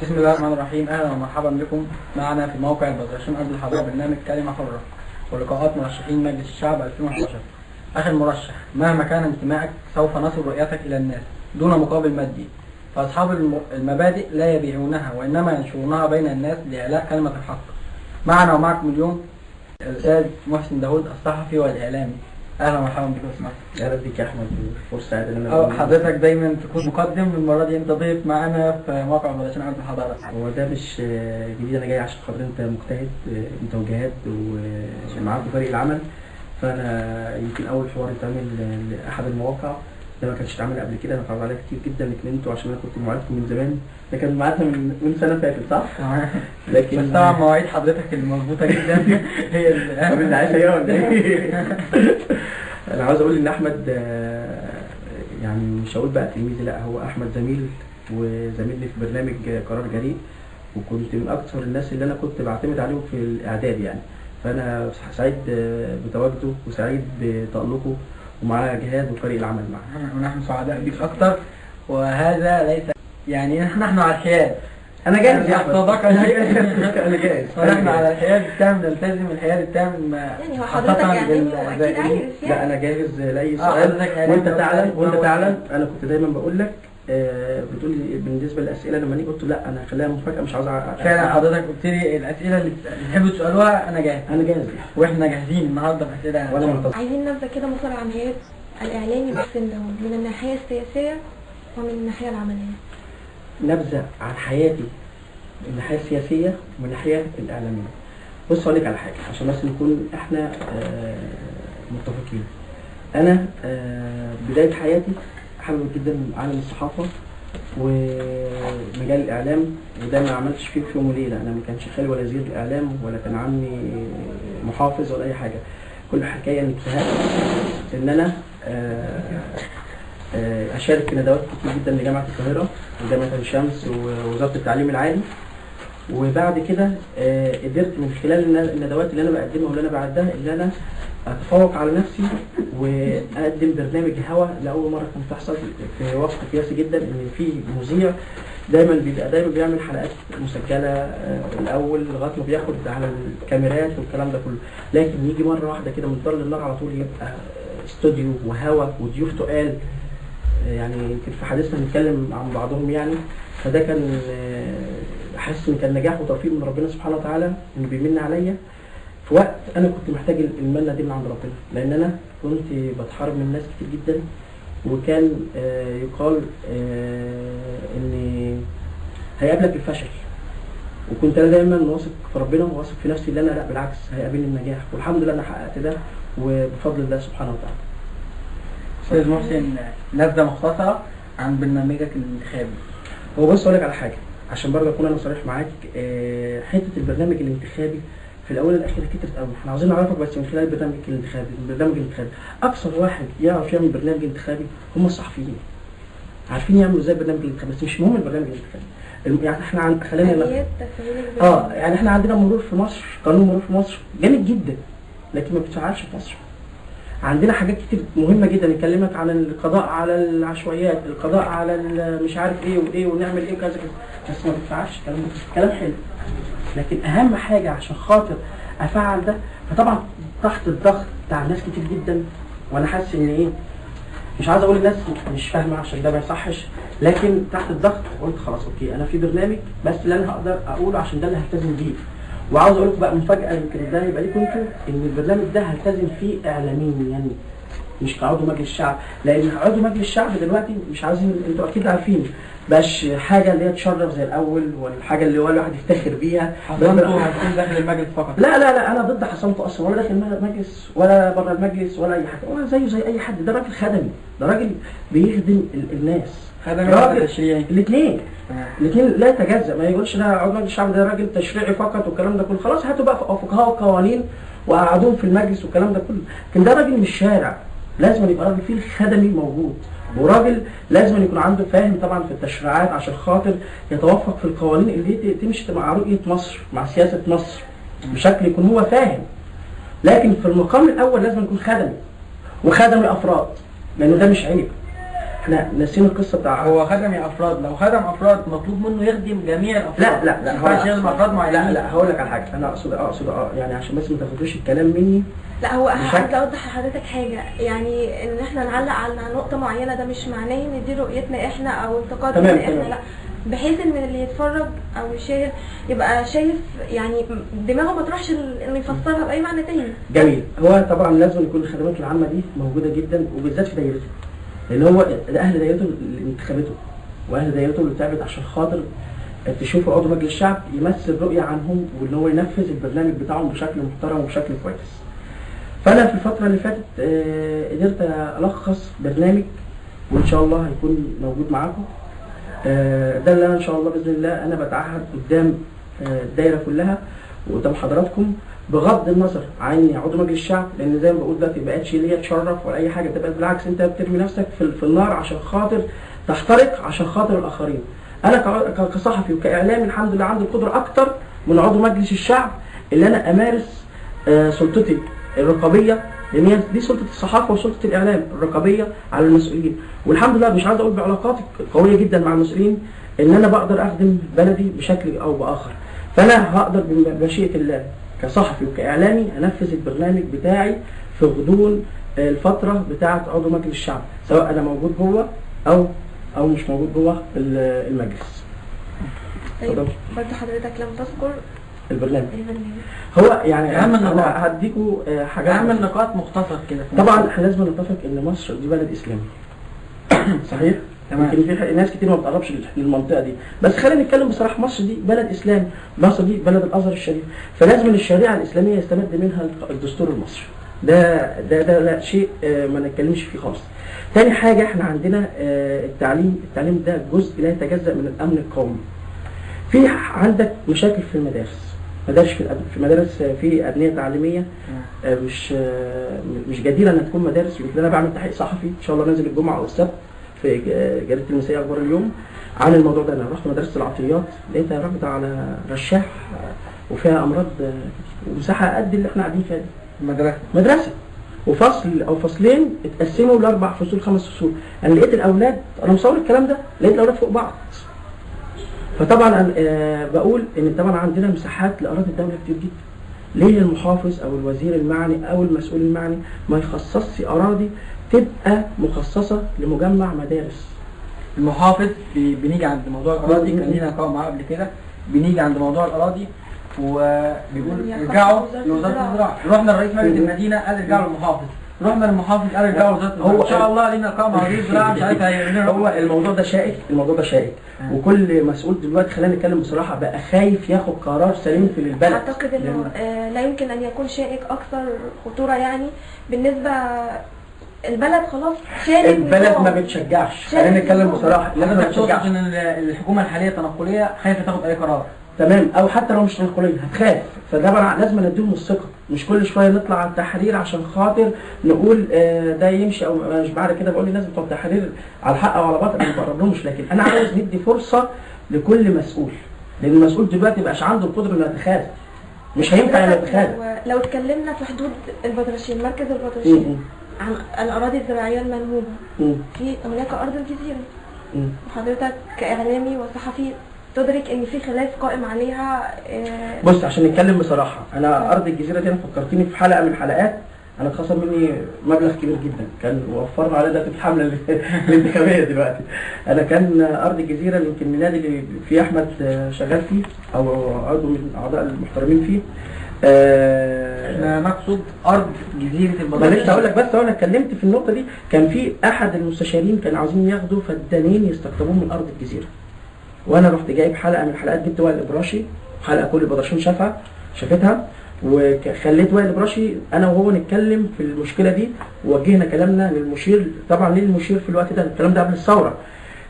بسم الله الرحمن الرحيم. اهلا ومرحبا بكم معنا في موقع البدرشين ارض الحضارة، برنامج كلمة حره ولقاءات مرشحين مجلس الشعب 2011. اخي المرشح، مهما كان انتمائك سوف نصل رؤيتك الى الناس دون مقابل مادي، فاصحاب المبادئ لا يبيعونها وانما ينشرونها بين الناس لاعلاء كلمة الحق. معنا ومعكم اليوم الاستاذ محسن داوود الصحفي والاعلامي. اهلا ومرحبا بك يا استاذ. اهلا بك يا احمد، فرصة سعيدة ان انا حضرتك دايما تكون مقدم، المرة دي انت ضيف معانا في موقع بلاشين ارض الحضارة. هو ده مش جديد، انا جاي عشان خاطر انت مجتهد، انت وجهاد ومعاكم فريق العمل، فانا يمكن اول حوار اتعمل لاحد المواقع ده ما كانش اتعمل قبل كده. انا اتعرض عليا كتير جدا لكن انتوا عشان انا كنت موعدكم من زمان، ده كان ميعادنا من سنة فاتت صح؟ لكن بس طبعا مواعيد حضرتك المظبوطه جدا هي اللي طب انت عايش ايه ولا ايه؟ انا عاوز اقول ان احمد يعني مش هقول بقى تلميذي، لا هو احمد زميل وزميلي في برنامج قرار جريء، وكنت من اكثر الناس اللي انا كنت بعتمد عليهم في الاعداد يعني، فانا سعيد بتواجده وسعيد بتألقه ومعاه جهاد وفريق العمل معاه. ونحن سعداء بك اكثر، وهذا ليس يعني نحن على الحياد. انا جاهز يا احمد، انا جاهز. ونحن على الحياد التام، نلتزم الحياد التام. يعني هو حضرتك يعني واكيد عارف. لا انا جاهز لاي سؤال، وانت تعلم وانت تعلم انا كنت دايما بقول لك بتقول لي بالنسبة للاسئلة لما نيجي قلت لا انا خليها مفاجاة مش عاوز. فعلا حضرتك قلت لي الاسئلة اللي بتحبوا تسالوها انا جاهز. انا جاهز واحنا جاهزين النهارده باسئلة. وانا منتظر. عايزين نبدا كده مثلا عن هيئة الاعلامي محسن داوود من الناحية السياسية ومن الناحية العملية. نبذه عن حياتي من الناحية السياسية ومن الناحية الاعلامية. بص اقول لك على حاجة عشان بس نكون احنا متفقين. انا بداية حياتي حابب جدا عالم الصحافة ومجال الاعلام، وده ما عملتش فيه في يوم وليلة. انا ما كانش خالي ولا وزير الاعلام ولا كان عمي محافظ ولا اي حاجة. كل حكاية ان اجتهدت ان انا اشارك في ندوات كتير جدا لجامعة القاهرة وجامعة عين شمس ووزارة التعليم العالي، وبعد كده قدرت من خلال الندوات اللي انا بقدمها واللي انا بعدها اللي انا اتفوق على نفسي واقدم برنامج هوا لاول مرة كانت تحصل في وقت قياسي جدا، ان في مذيع دايما بيبقى دايما بيعمل حلقات مسجله الاول لغاية ما بياخد على الكاميرات والكلام ده كله، لكن يجي مرة واحدة كده من ضل النار على طول يبقى استوديو وهوا وضيوف تقال، يعني يمكن في حديثنا نتكلم عن بعضهم يعني. فده كان حاسس ان كان نجاح وتوفيق من ربنا سبحانه وتعالى انه بيمن عليا في وقت انا كنت محتاج المنة دي من عند ربنا، لان انا كنت بتحارب من ناس كتير جدا، وكان يقال ان هيقابلك الفشل، وكنت انا دايما واثق في ربنا وواثق في نفسي ان انا لا بالعكس هيقابلني النجاح، والحمد لله انا حققت ده وبفضل الله سبحانه وتعالى. استاذ محسن، نبذه مختصره عن برنامجك الانتخابي. هو بص اقول لك على حاجة عشان برضه اكون انا صريح معاك، حتة البرنامج الانتخابي في الاول والاخير كترت قوي، احنا عاوزين نعرفك بس من خلال البرنامج الانتخابي. البرنامج الانتخابي اكثر واحد يعرف يعمل برنامج انتخابي هم الصحفيين، عارفين يعملوا ازاي برنامج الانتخابي، بس مش مهم البرنامج الانتخابي. يعني احنا خلينا يعني احنا عندنا مرور في مصر، قانون مرور في مصر جامد جدا لكن ما بيتفعلش في مصر. عندنا حاجات كتير مهمة جدا، نكلمك عن القضاء على العشوائيات، القضاء على مش عارف ايه وايه ونعمل ايه وكذا كذا، بس ما بيتفعلش. كلام حلو، لكن اهم حاجة عشان خاطر افعل ده، فطبعا تحت الضغط بتاع ناس كتير جدا، وانا حاسس ان ايه مش عايز اقول الناس مش فاهمه عشان ده ما يصحش، لكن تحت الضغط قلت خلاص okay انا في برنامج بس اللي انا هقدر اقوله عشان ده اللي هلتزم بيه. وعاوز اقول لكم بقى مفاجاة يمكن ده يبقى ليكم انتوا، ان البرنامج ده هلتزم فيه اعلاميا، يعني مش كعضو مجلس الشعب، لان عضو مجلس الشعب دلوقتي مش عايزين، انتوا اكيد عارفين بقاش حاجة اللي هي تشرف زي الاول والحاجة اللي هو الواحد يفتخر بيها. حصانته هتكون داخل المجلس فقط؟ لا لا لا، انا ضد حصانته اصلا، ولا داخل المجلس ولا بره المجلس ولا اي حاجة، ولا زيه زي اي حد. ده راجل خدمي، ده راجل بيخدم الناس. خدمي ولا تشريعي؟ الاثنين. الاثنين لا يتجزأ، ما يقولش ده عضو مجلس الشعب ده راجل تشريعي فقط والكلام ده كله، خلاص هاتوا بقى فقهاء وقوانين وقعدوهم في المجلس والكلام ده كله، لكن ده راجل من الشارع، لازم يبقى راجل فيه الخدمي موجود، وراجل لازم يكون عنده فاهم طبعا في التشريعات عشان خاطر يتوفق في القوانين اللي تمشي مع رؤية مصر، مع سياسة مصر بشكل يكون هو فاهم. لكن في المقام الاول لازم يكون خدمي، وخدمي الافراد، لانه ده مش عيب. احنا ناسيين القصة بتاع هو خدم يا افراد، لو خدم افراد مطلوب منه يخدم جميع الافراد. لا لا لا، ما ينفعش يخدم افراد معينين. لا لا، هقول لك على حاجة، انا اقصد يعني عشان بس ما تاخدوش الكلام مني. لا، هو عايزه اوضح لحضرتك حاجة، يعني ان احنا نعلق على نقطة معينة ده مش معناه ان دي رؤيتنا احنا او انتقادنا احنا، لا، بحيث ان اللي يتفرج او يشاهد يبقى شايف، يعني دماغه ما تروحش انه يفسرها باي معنى تاني. جميل. هو طبعا لازم يكون الخدمات العامة دي موجودة جدا، وبالذات في دايرته، لان هو ده اهل دايرته اللي انتخبته، واهل دايرته اللي تعبت عشان خاطر تشوفوا عضو مجلس الشعب يمثل رؤية عنهم، وان هو ينفذ البرنامج بتاعهم بشكل محترم وبشكل كويس. فانا في الفترة اللي فاتت قدرت الخص برنامج، وان شاء الله هيكون موجود معاكم. ده اللي انا ان شاء الله باذن الله انا بتعهد قدام الدايرة كلها وقدام حضراتكم، بغض النظر عن عضو مجلس الشعب، لان زي ما بقول دلوقتي ما بقتش ليا تشرف ولا اي حاجة، تبقى بالعكس انت بترمي نفسك في النار عشان خاطر تحترق، عشان خاطر الاخرين. انا كصحفي وكاعلامي الحمد لله عندي القدرة اكتر من عضو مجلس الشعب اللي انا امارس سلطتي الرقابية، لان هي دي سلطة الصحافة وسلطة الاعلام الرقابية على المسؤولين. والحمد لله مش عايز اقول بعلاقاتي قوية جدا مع المسؤولين ان انا بقدر اخدم بلدي بشكل او باخر. فانا هقدر بمشيئة الله كصحفي وكاعلامي انفذ البرنامج بتاعي في غضون الفترة بتاعه عضو مجلس الشعب، سواء انا موجود جوه او مش موجود جوه المجلس. طيب برضه حضرتك لم تذكر البرنامج. هو يعني اهم النقاط هديكوا حاجات، اهم النقاط مختصر كده. طبعا احنا لازم نتفق ان مصر دي بلد اسلامي. صحيح؟ تمام. يمكن في ناس كتير ما بتقربش للمنطقة دي، بس خلينا نتكلم بصراحة، مصر دي بلد اسلامي، مصر دي بلد الازهر الشريف، فلازم الشريعة الاسلامية يستمد منها الدستور المصري. ده ده ده لا شيء ما نتكلمش فيه خالص. تاني حاجة احنا عندنا التعليم، التعليم ده جزء لا يتجزأ من الامن القومي. في عندك مشاكل في المدارس، مدارس في مدارس في ابنيه تعليمية مش جديرة انها تكون مدارس. يمكن انا بعمل تحقيق صحفي ان شاء الله نازل الجمعة او السبت في جريدة المسائيه اخبار اليوم عن الموضوع ده. انا رحت مدرسه العطيات لقيتها راكده على رشاح وفيها امراض ومساحة قد اللي احنا قاعدين فيها دي. مدرسه وفصل او فصلين اتقسموا لاربع فصول 5 فصول. انا لقيت الاولاد، انا مصور الكلام ده، لقيت الاولاد فوق بعض. فطبعا بقول ان طبعا عندنا مساحات لاراضي الدولة كتير جدا. ليه المحافظ او الوزير المعني او المسؤول المعني ما يخصصش اراضي تبقى مخصصة لمجمع مدارس؟ المحافظ بنيجي عند موضوع الاراضي، كان لينا لقاء معاه قبل كده، بنيجي عند موضوع الاراضي وبيقول ارجعوا لوزارة الزراعة. رحنا لرئيس مجلس المدينة قال ارجعوا للمحافظ، رحنا للمحافظ قال ارجعوا لوزارة الزراعة. ان شاء الله لينا لقاء مع وزير الزراعة، مش عارف هيعمل. هو الموضوع ده شائك، الموضوع ده شائك، وكل مسؤول دلوقتي خلينا نتكلم بصراحة بقى خايف ياخد قرار سليم في البلد. اعتقد انه لا يمكن ان يكون شائك اكثر خطورة، يعني بالنسبة البلد خلاص شالت البلد ما بتشجعش. خلينا نتكلم بصراحة، البلد ما بتشجعش. ان الحكومة الحالية تنقليه خايفة تاخد اي قرار. تمام، او حتى لو مش تنقليه هتخاف. فده لازم نديهم الثقة، مش كل شوية نطلع على التحرير عشان خاطر نقول ده يمشي او مش. بعد كده بقول للناس بتوع التحرير على حق او على باطل، انا ما بقربلهمش، لكن انا عاوز ندي فرصة لكل مسؤول، لان المسؤول دلوقتي مبقاش عنده القدرة انه يتخاذل، مش هينفع انه يتخاذل. لو اتكلمنا في حدود البدرشين، مركز البدرشين، عن الاراضي الزراعية المنهوبه، في هناك ارض الجزيرة، وحضرتك كاعلامي وصحفي تدرك ان في خلاف قائم عليها. بص، عشان نتكلم بصراحة، انا ارض الجزيرة دي انا فكرتني في حلقة من الحلقات، انا اتخصم مني مبلغ كبير جدا كان وفرنا عليه ده في الحملة الانتخابية دلوقتي. انا كان ارض الجزيرة اللي يمكن النادي اللي فيه احمد شغال فيه او عضو من الاعضاء المحترمين فيه، احنا نقصد ارض جزيرة البدرشين. معلش هقول لك، بس انا اتكلمت في النقطة دي، كان في احد المستشارين كانوا عاوزين ياخدوا فدانين يستقطبوهم من ارض الجزيرة، وانا رحت جايب حلقة من الحلقات، جبت وائل الابراشي، حلقة كل البدرشين شافتها، وخليت وائل الابراشي انا وهو نتكلم في المشكلة دي، ووجهنا كلامنا للمشير. طبعا ليه المشير في الوقت ده؟ الكلام ده قبل الثورة،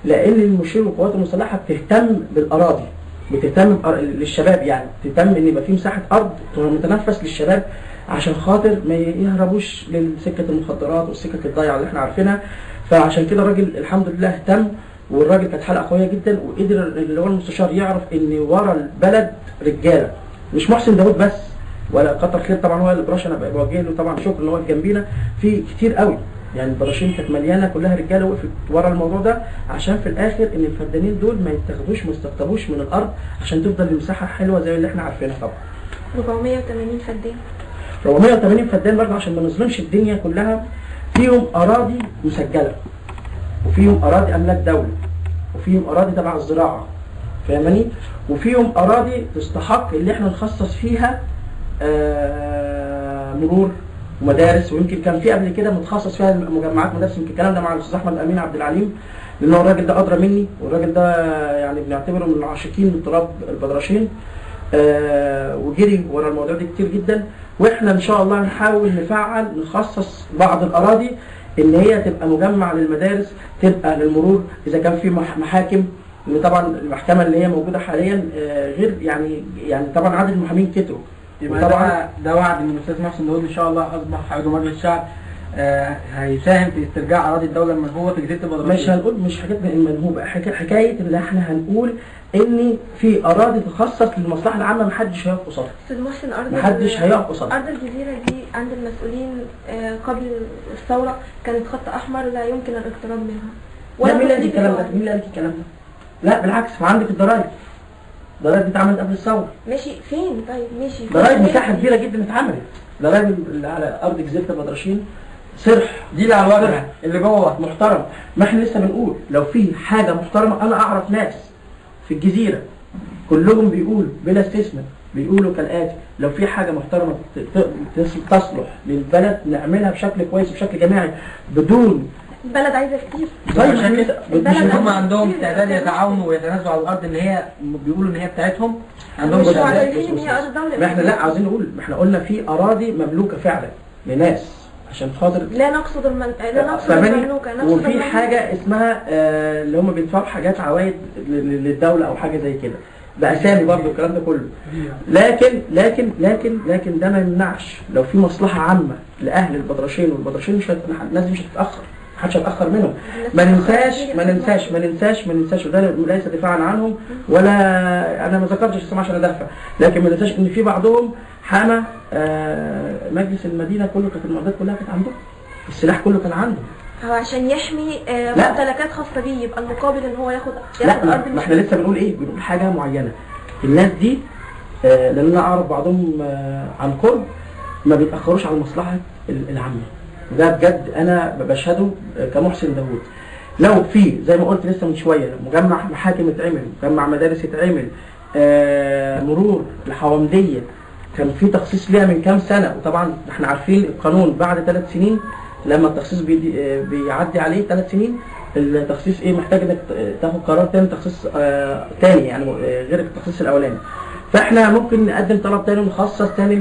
لان المشير والقوات المسلحة بتهتم بالاراضي، بتهتم للشباب، يعني بتهتم ان يبقى في مساحة ارض متنفس للشباب عشان خاطر ما يهربوش لسكه المخدرات والسكك الضايعه اللي احنا عارفينها. فعشان كده الراجل الحمد لله اهتم، والراجل كانت حلقة قوية جدا، وقدر اللي هو المستشار يعرف ان ورا البلد رجاله، مش محسن داوود بس ولا كتر خير طبعا هو الابراشي، انا بوجه له طبعا شكر ان هو جنبينا في كتير قوي. يعني البراشين كانت مليانة كلها رجاله وقفت ورا الموضوع ده، عشان في الاخر ان الفدانين دول ما يتاخدوش ما يستقطبوش من الارض، عشان تفضل المساحة حلوة زي اللي احنا عارفينها. طبعا 480 فدان، 480 فدان برضه عشان ما نظلمش الدنيا كلها، فيهم اراضي مسجله، وفيهم اراضي املاك دولة، وفيهم اراضي تبع الزراعة، فاهماني؟ وفيهم اراضي تستحق اللي احنا نخصص فيها مرور ومدارس، ويمكن كان في قبل كده متخصص فيها مجمعات مدارس، يمكن الكلام ده مع الاستاذ احمد امين عبد العليم، لان هو الراجل ده ادرى مني، والراجل ده يعني بنعتبره من العاشقين لتراب البدرشين، وجري ورا الموضوع ده كتير جدا. واحنا ان شاء الله نحاول نفعل نخصص بعض الاراضي ان هي تبقى مجمع للمدارس، تبقى للمرور، اذا كان في محاكم، لان طبعا المحكمة اللي هي موجودة حاليا غير يعني طبعا عدد المحامين كتروا. يبقى طبعا ده وعد من الاستاذ محسن داوود ان شاء الله اصبح عضو مجلس الشعب، هيساهم في استرجاع اراضي الدولة المنهوبه في جزيرة البدرشين. مش هنقول مش حاجات المنهوبه، حكاية اللي احنا هنقول ان في اراضي تخصص للمصلحة العامة، محدش هيقف قصادها. استاذ محسن، ارض محدش هيقف قصادها. ارض الجزيرة دي عند المسؤولين قبل الثورة كانت خط احمر لا يمكن الاقتراب منها. ولا مين اللي قال الكلام ده؟ مين اللي قال الكلام ده؟ لا بالعكس، ما عندك الضرايب. الضرايب دي اتعملت قبل الثورة. ماشي، فين؟ طيب ماشي، ضرايب مساحة كبيرة جدا اتعملت، ضرايب اللي على ارض جزيرة البدرشين صرح، دي اللي على الورق اللي جوه محترم. ما احنا لسه بنقول لو في حاجة محترمه. انا اعرف ناس في الجزيرة كلهم بيقولوا بلا استثناء، بيقولوا كالاتي: لو في حاجة محترمه تصلح للبلد نعملها بشكل كويس وبشكل جماعي، بدون البلد عايزه كتير. طيب مش هم عندهم استعداد يتعاونوا ويتنازلوا على الارض اللي هي بيقولوا ان هي بتاعتهم؟ عندهم مش عارفين ان هي ارض دولة. ما احنا لا عاوزين نقول، ما احنا قلنا في اراضي مملوكة فعلا لناس عشان خاطر لا نقصد لا نقصد المملوكة، نقصد وفي حاجة اسمها اللي هم بيدفعوا حاجات عوايد للدولة او حاجة زي كده باسامي برضه الكلام ده كله. لكن لكن لكن لكن ده ما يمنعش لو في مصلحة عامة لاهل البدرشين، والبدرشين مش الناس دي مش هتتاخر، محدش هيتاخر منهم. ما ننساش ما ننساش ما ننساش ما ننساش، وده ليس دفاعا عنهم ولا انا ما ذكرتش اسمهم عشان ادافع، لكن ما ننساش ان في بعضهم حمى مجلس المدينة كله، كانت المعدات كلها كانت عندهم، السلاح كله كان عنده، هو عشان يحمي ممتلكات خاصة بيه، يبقى المقابل ان هو ياخد ارض. ما احنا لسه بنقول ايه؟ بنقول حاجة معينة. الناس دي لان انا اعرف بعضهم عن قرب ما بيتاخروش على المصلحة العامة، ده بجد انا بشهده كمحسن داوود. لو في زي ما قلت لسه من شوية مجمع محاكم اتعمل، مجمع مدارس اتعمل، مرور الحوامديه كان في تخصيص ليها من كام سنة، وطبعا احنا عارفين القانون بعد 3 سنين لما التخصيص بيعدي عليه 3 سنين التخصيص ايه، محتاج انك تاخد قرار تاني، تخصيص تاني يعني غير التخصيص الاولاني. فاحنا ممكن نقدم طلب تاني ونخصص تاني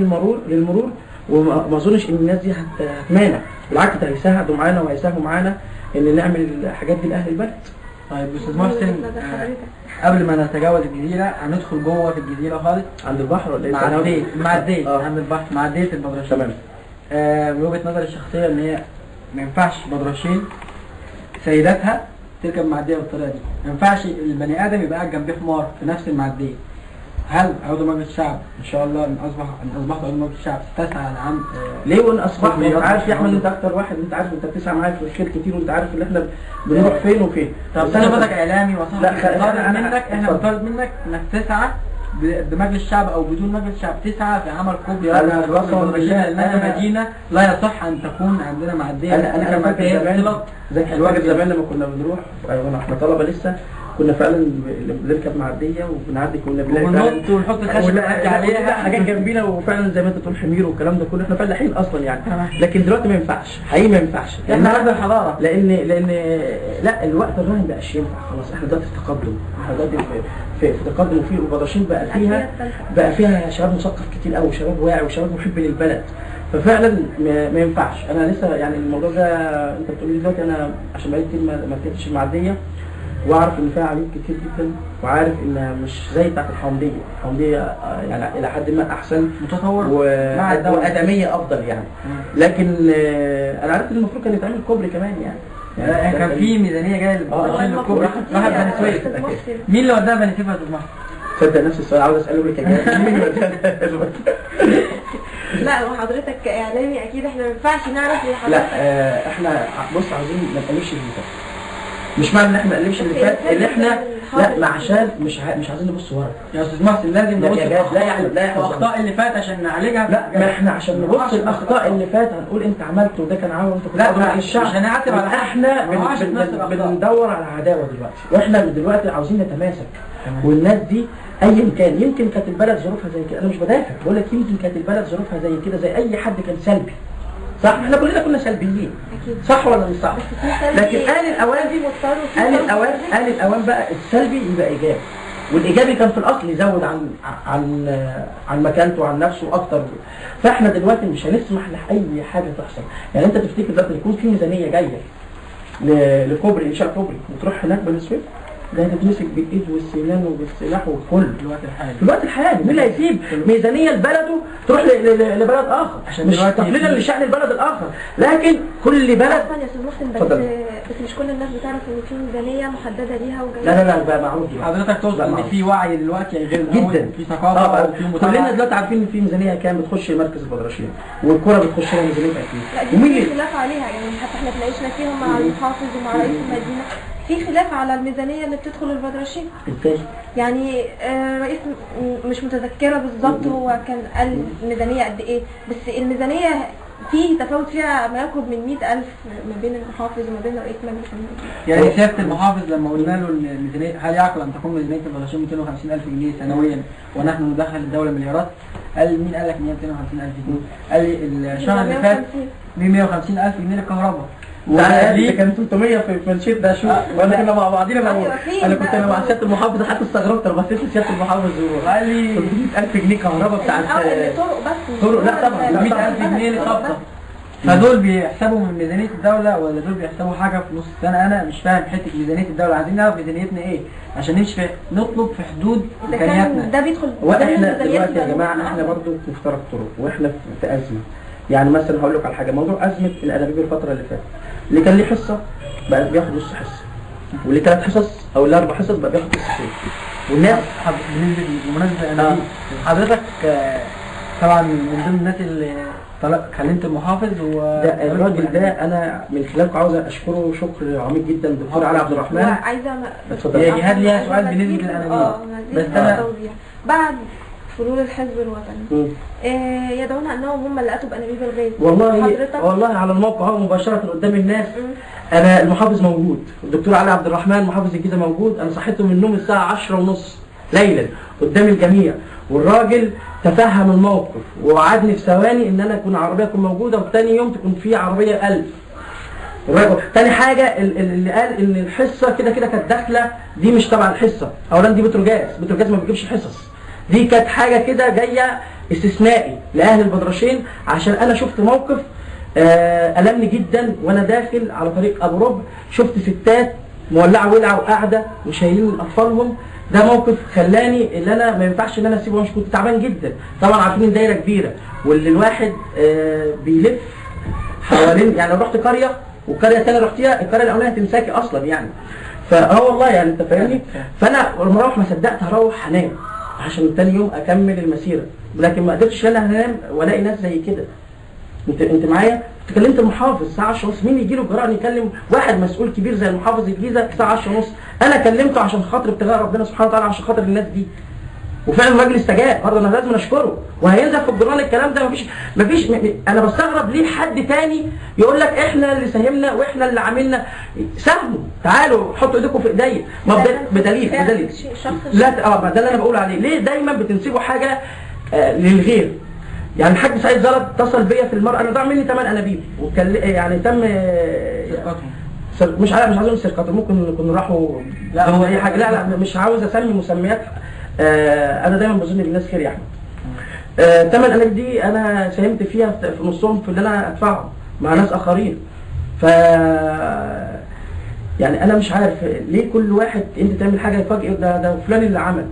للمرور، وما اظنش ان الناس دي هتمانع، بالعكس ده هيساعدوا معانا وهيساهموا معانا ان نعمل الحاجات دي لاهل البلد. طيب استاذ محسن، قبل ما نتجاوز الجزيرة هندخل جوه في الجزيرة خالص عند البحر ولا ايه؟ معدية عند البحر، معدية البدرشين. تمام. من وجهه نظري الشخصية ان هي ما ينفعش بدرشين سيداتها تركب معدية بالطريقة دي، ما ينفعش البني ادم يبقى قاعد جنبيه حمار في نفس المعدية. هل عضو مجلس الشعب ان شاء الله ان اصبحت عضو مجلس الشعب تسعى لعام ليه؟ وان اصبحت انت عارف يا احمد، انت اكتر واحد، انت عارف انت بتسعى معايا في الخير كتير، وانت عارف ان احنا بنروح فين وفين. طب انا بدك اعلامي وصحفي، احنا بنطالب منك انك تسعى بمجلس الشعب او بدون مجلس الشعب، تسعى في عمل كوبري. انا مدينة لا يصح ان تكون عندنا معدية. انا فاكر زمان لما كنا بنروح واحنا طلبه لسه، كنا فعلا بنركب معدية وبنعدي، كنا بنلاقي وننط ونحط الخشب عليها حاجات جنبينا، وفعلا زي ما انت بتقول حمير والكلام ده كله، احنا فلاحين اصلا يعني. لكن دلوقتي ما ينفعش، حقيقي ما ينفعش، احنا عندنا الحضارة، لان لا الوقت الراهن بقاش ينفع خلاص. احنا دلوقتي في تقدم، احنا دلوقتي في تقدم، وفي البدرشين بقى فيها شباب مثقف كتير قوي، وشباب واعي، وشباب محب للبلد. ففعلا ما ينفعش. انا لسه يعني الموضوع ده انت بتقول لي دلوقتي، انا عشان بقالي كتير ما ركبتش المعدية، واعرف ان فيها عيوب كتير جدا، وعارف انها مش زي بتاعت الحومديه. الحومديه يعني الى حد ما احسن، متطور وادميه افضل يعني. لكن انا عرفت ان المفروض كان يتعمل كوبري كمان يعني كان في ميزانية جاية للكوبري راحت بني سويف. مين اللي وداها بني سويف يا استاذ محمد؟ تصدق نفس السؤال عاوز اساله لك يا جماعة. مين اللي وداها؟ لا وحضرتك كاعلامي اكيد احنا ما ينفعش نعرف اللي حضرتك. لا احنا بص عاوزين ما نقلبش اللي فات. مش معنى ان احنا ما نقلبش اللي فات اللي احنا لا، ما عشان مش عايزين نبص ورا يا استاذ محسن، لازم نبص لا الاخطاء اللي فات عشان نعالجها. لا ما احنا عشان نبص الاخطاء اللي فات هنقول انت عملت وده كان عامل وانت كنت. لا مش هنعتب على احنا بندور على عداوة دلوقتي، واحنا دلوقتي عاوزين نتماسك. والناس دي ايا كان، يمكن كانت البلد ظروفها زي كده، انا مش بدافع، بقول لك يمكن كانت البلد ظروفها زي كده، زي اي حد كان سلبي. صح، احنا كلنا كنا سلبيين اكيد، صح ولا مش صح؟ لكن آن الاوان بقى السلبي يبقى ايجابي، والايجابي كان في الاصل يزود عن عن عن مكانته وعن نفسه اكتر. فاحنا دلوقتي مش هنسمح لاي حاجة تحصل. يعني انت تفتكر دلوقتي يكون في ميزانية جاية لكوبري، انشاء كوبري، وتروح هناك بني سويف، ده هتتمسك بالايد والسنان وبالسلاح والكل. في الوقت الحالي، في الوقت الحالي مين اللي هيسيب ميزانية لبلده تروح لبلد اخر؟ عشان مش تقليلا لشان البلد الاخر، لكن كل بلد. عفوا يا استاذ محسن، بس مش كل الناس بتعرف ان في ميزانية محددة ليها وجاية. لا لا لا بقى معروف. حضرتك تقصد ان في وعي دلوقتي غير الاول جدا، في ثقافة وفي متابعه. كلنا دلوقتي عارفين ان في ميزانية كام بتخش مركز البدرشين، والكره بتخش لها ميزانية قد ايه، ومين خلاف عليها. يعني حتى احنا اتناقشنا فيهم مع المحافظ ومع رئيس المدينة، في خلاف على الميزانية اللي بتدخل البدرشين. ازاي؟ يعني رئيس مش متذكرة بالظبط هو كان قال الميزانية قد ايه، بس الميزانية في تفاوت فيها ما يقرب من 100,000 ما بين المحافظ وما بين رئيس مجلس المدينة. يعني سيادة المحافظ لما قلنا له الميزانية، هل يعقل ان تكون ميزانية البدرشين 250,000 جنيه سنويا ونحن ندخل الدولة مليارات؟ قال مين قال لك ان هي 250,000 جنيه؟ قال لي الشهر اللي فات 150,000 جنيه للكهرباء. ده كان 300 في منشيت ده. شوف وانا كنا مع بعضينا بقول انا كنت انا مع سيادة المحافظ، حتى استغربت انا بصيت لسياده المحافظ وقال لي 300,000 جنيه كهرباء بتاعت طرق بس، طرق. لا طبعا 100,000 جنيه للخبطه. فدول بيحسبوا من ميزانية الدولة ولا دول بيحسبوا حاجة في نص السنة؟ انا مش فاهم حتة ميزانية الدولة. عايزين نعرف ميزانيتنا ايه عشان نمشي نطلب في حدود امكانياتنا. ده بيدخل واحنا دلوقتي يا جماعة احنا برضو في مفترق طرق واحنا في ازمة. يعني مثلا هقول لك على حاجة، موضوع ازمة الانابيب الفترة اللي فاتت، اللي كان ليه حصة بقى بياخد نص حصة، واللي 3 حصص او اللي 4 حصص بقى بياخد حصتين. والناس بالنسبة للانابيب حضرتك طبعا من ضمن الناس اللي كلمت المحافظ ده الراجل ده انا من خلالكم عاوز اشكره شكر عميق جدا، الدكتور علي عبد الرحمن. عايزه اتفضل يا جهاد، ليها سؤال بالنسبة للانابيب بس انا بعد فلول الحزب الوطني يدعون انهم هم اللي اتوا بانابيب الغاز. والله والله على الموقع اهو مباشرة قدام الناس. انا المحافظ موجود، الدكتور علي عبد الرحمن محافظ الجيزة موجود، انا صحيته من النوم الساعة 10:30 ليلا قدام الجميع، والراجل تفهم الموقف ووعدني في ثواني ان انا اكون عربية تكون موجودة وتاني يوم تكون في عربية 1000. تاني حاجة اللي قال ان الحصة كده كده كانت داخله، دي مش تبع الحصة، اولا دي بتروجاز، بتروجاز ما بتجيبش حصص، دي كانت حاجة كده جاية استثنائي لاهل البدرشين. عشان انا شفت موقف ألمني جدا وانا داخل على طريق ابو ربع، شفت ستات مولعه ولعه وقاعدة وشايلين اطفالهم. ده موقف خلاني اللي انا ما ينفعش ان انا اسيبه، مش كنت تعبان جدا. طبعا عارفين الدايرة كبيرة واللي الواحد بيلف حوالين، يعني رحت قرية والقريه الثانية رحتيها، القرية الاولانية هتمساكي اصلا يعني. فاه والله يعني انت فاهمني. فانا مروح ما صدقت هروح هنام عشان تاني يوم اكمل المسيرة، لكن ما قدرتش انا هنام والاقي ناس زي كده. انت معايا؟ كلمت المحافظ الساعة 10:30، مين يجي له الجراءة يكلم واحد مسؤول كبير زي المحافظ الجيزة الساعة 10:30؟ انا كلمته عشان خاطر ابتغاء ربنا سبحانه وتعالى، عشان خاطر الناس دي، وفعلا الراجل استجاب برضه، انا لازم اشكره وهينزل في الجران الكلام ده. مفيش انا بستغرب ليه حد تاني يقول لك احنا اللي ساهمنا واحنا اللي عملنا. ساهموا، تعالوا حطوا ايديكم في ايديا، ما بدليل لا ده اللي انا بقول عليه. ليه دايما بتنسبوا حاجة للغير؟ يعني الحاج سعيد زلط اتصل بيا في المرة، انا ضاع مني 8 انابيب يعني تم سرقتهم، مش عايز اقول سرقتهم، ممكن يكونوا راحوا لا هو اي حاجة، لا لا مش عاوز اسمي مسميات. انا دايما بظن بالناس خير يا احمد. 8 انابيب دي انا ساهمت فيها في نصهم في اللي انا ادفعه مع ناس اخرين. ف يعني انا مش عارف ليه كل واحد انت تعمل حاجة يفاجئ ده فلان اللي عمل.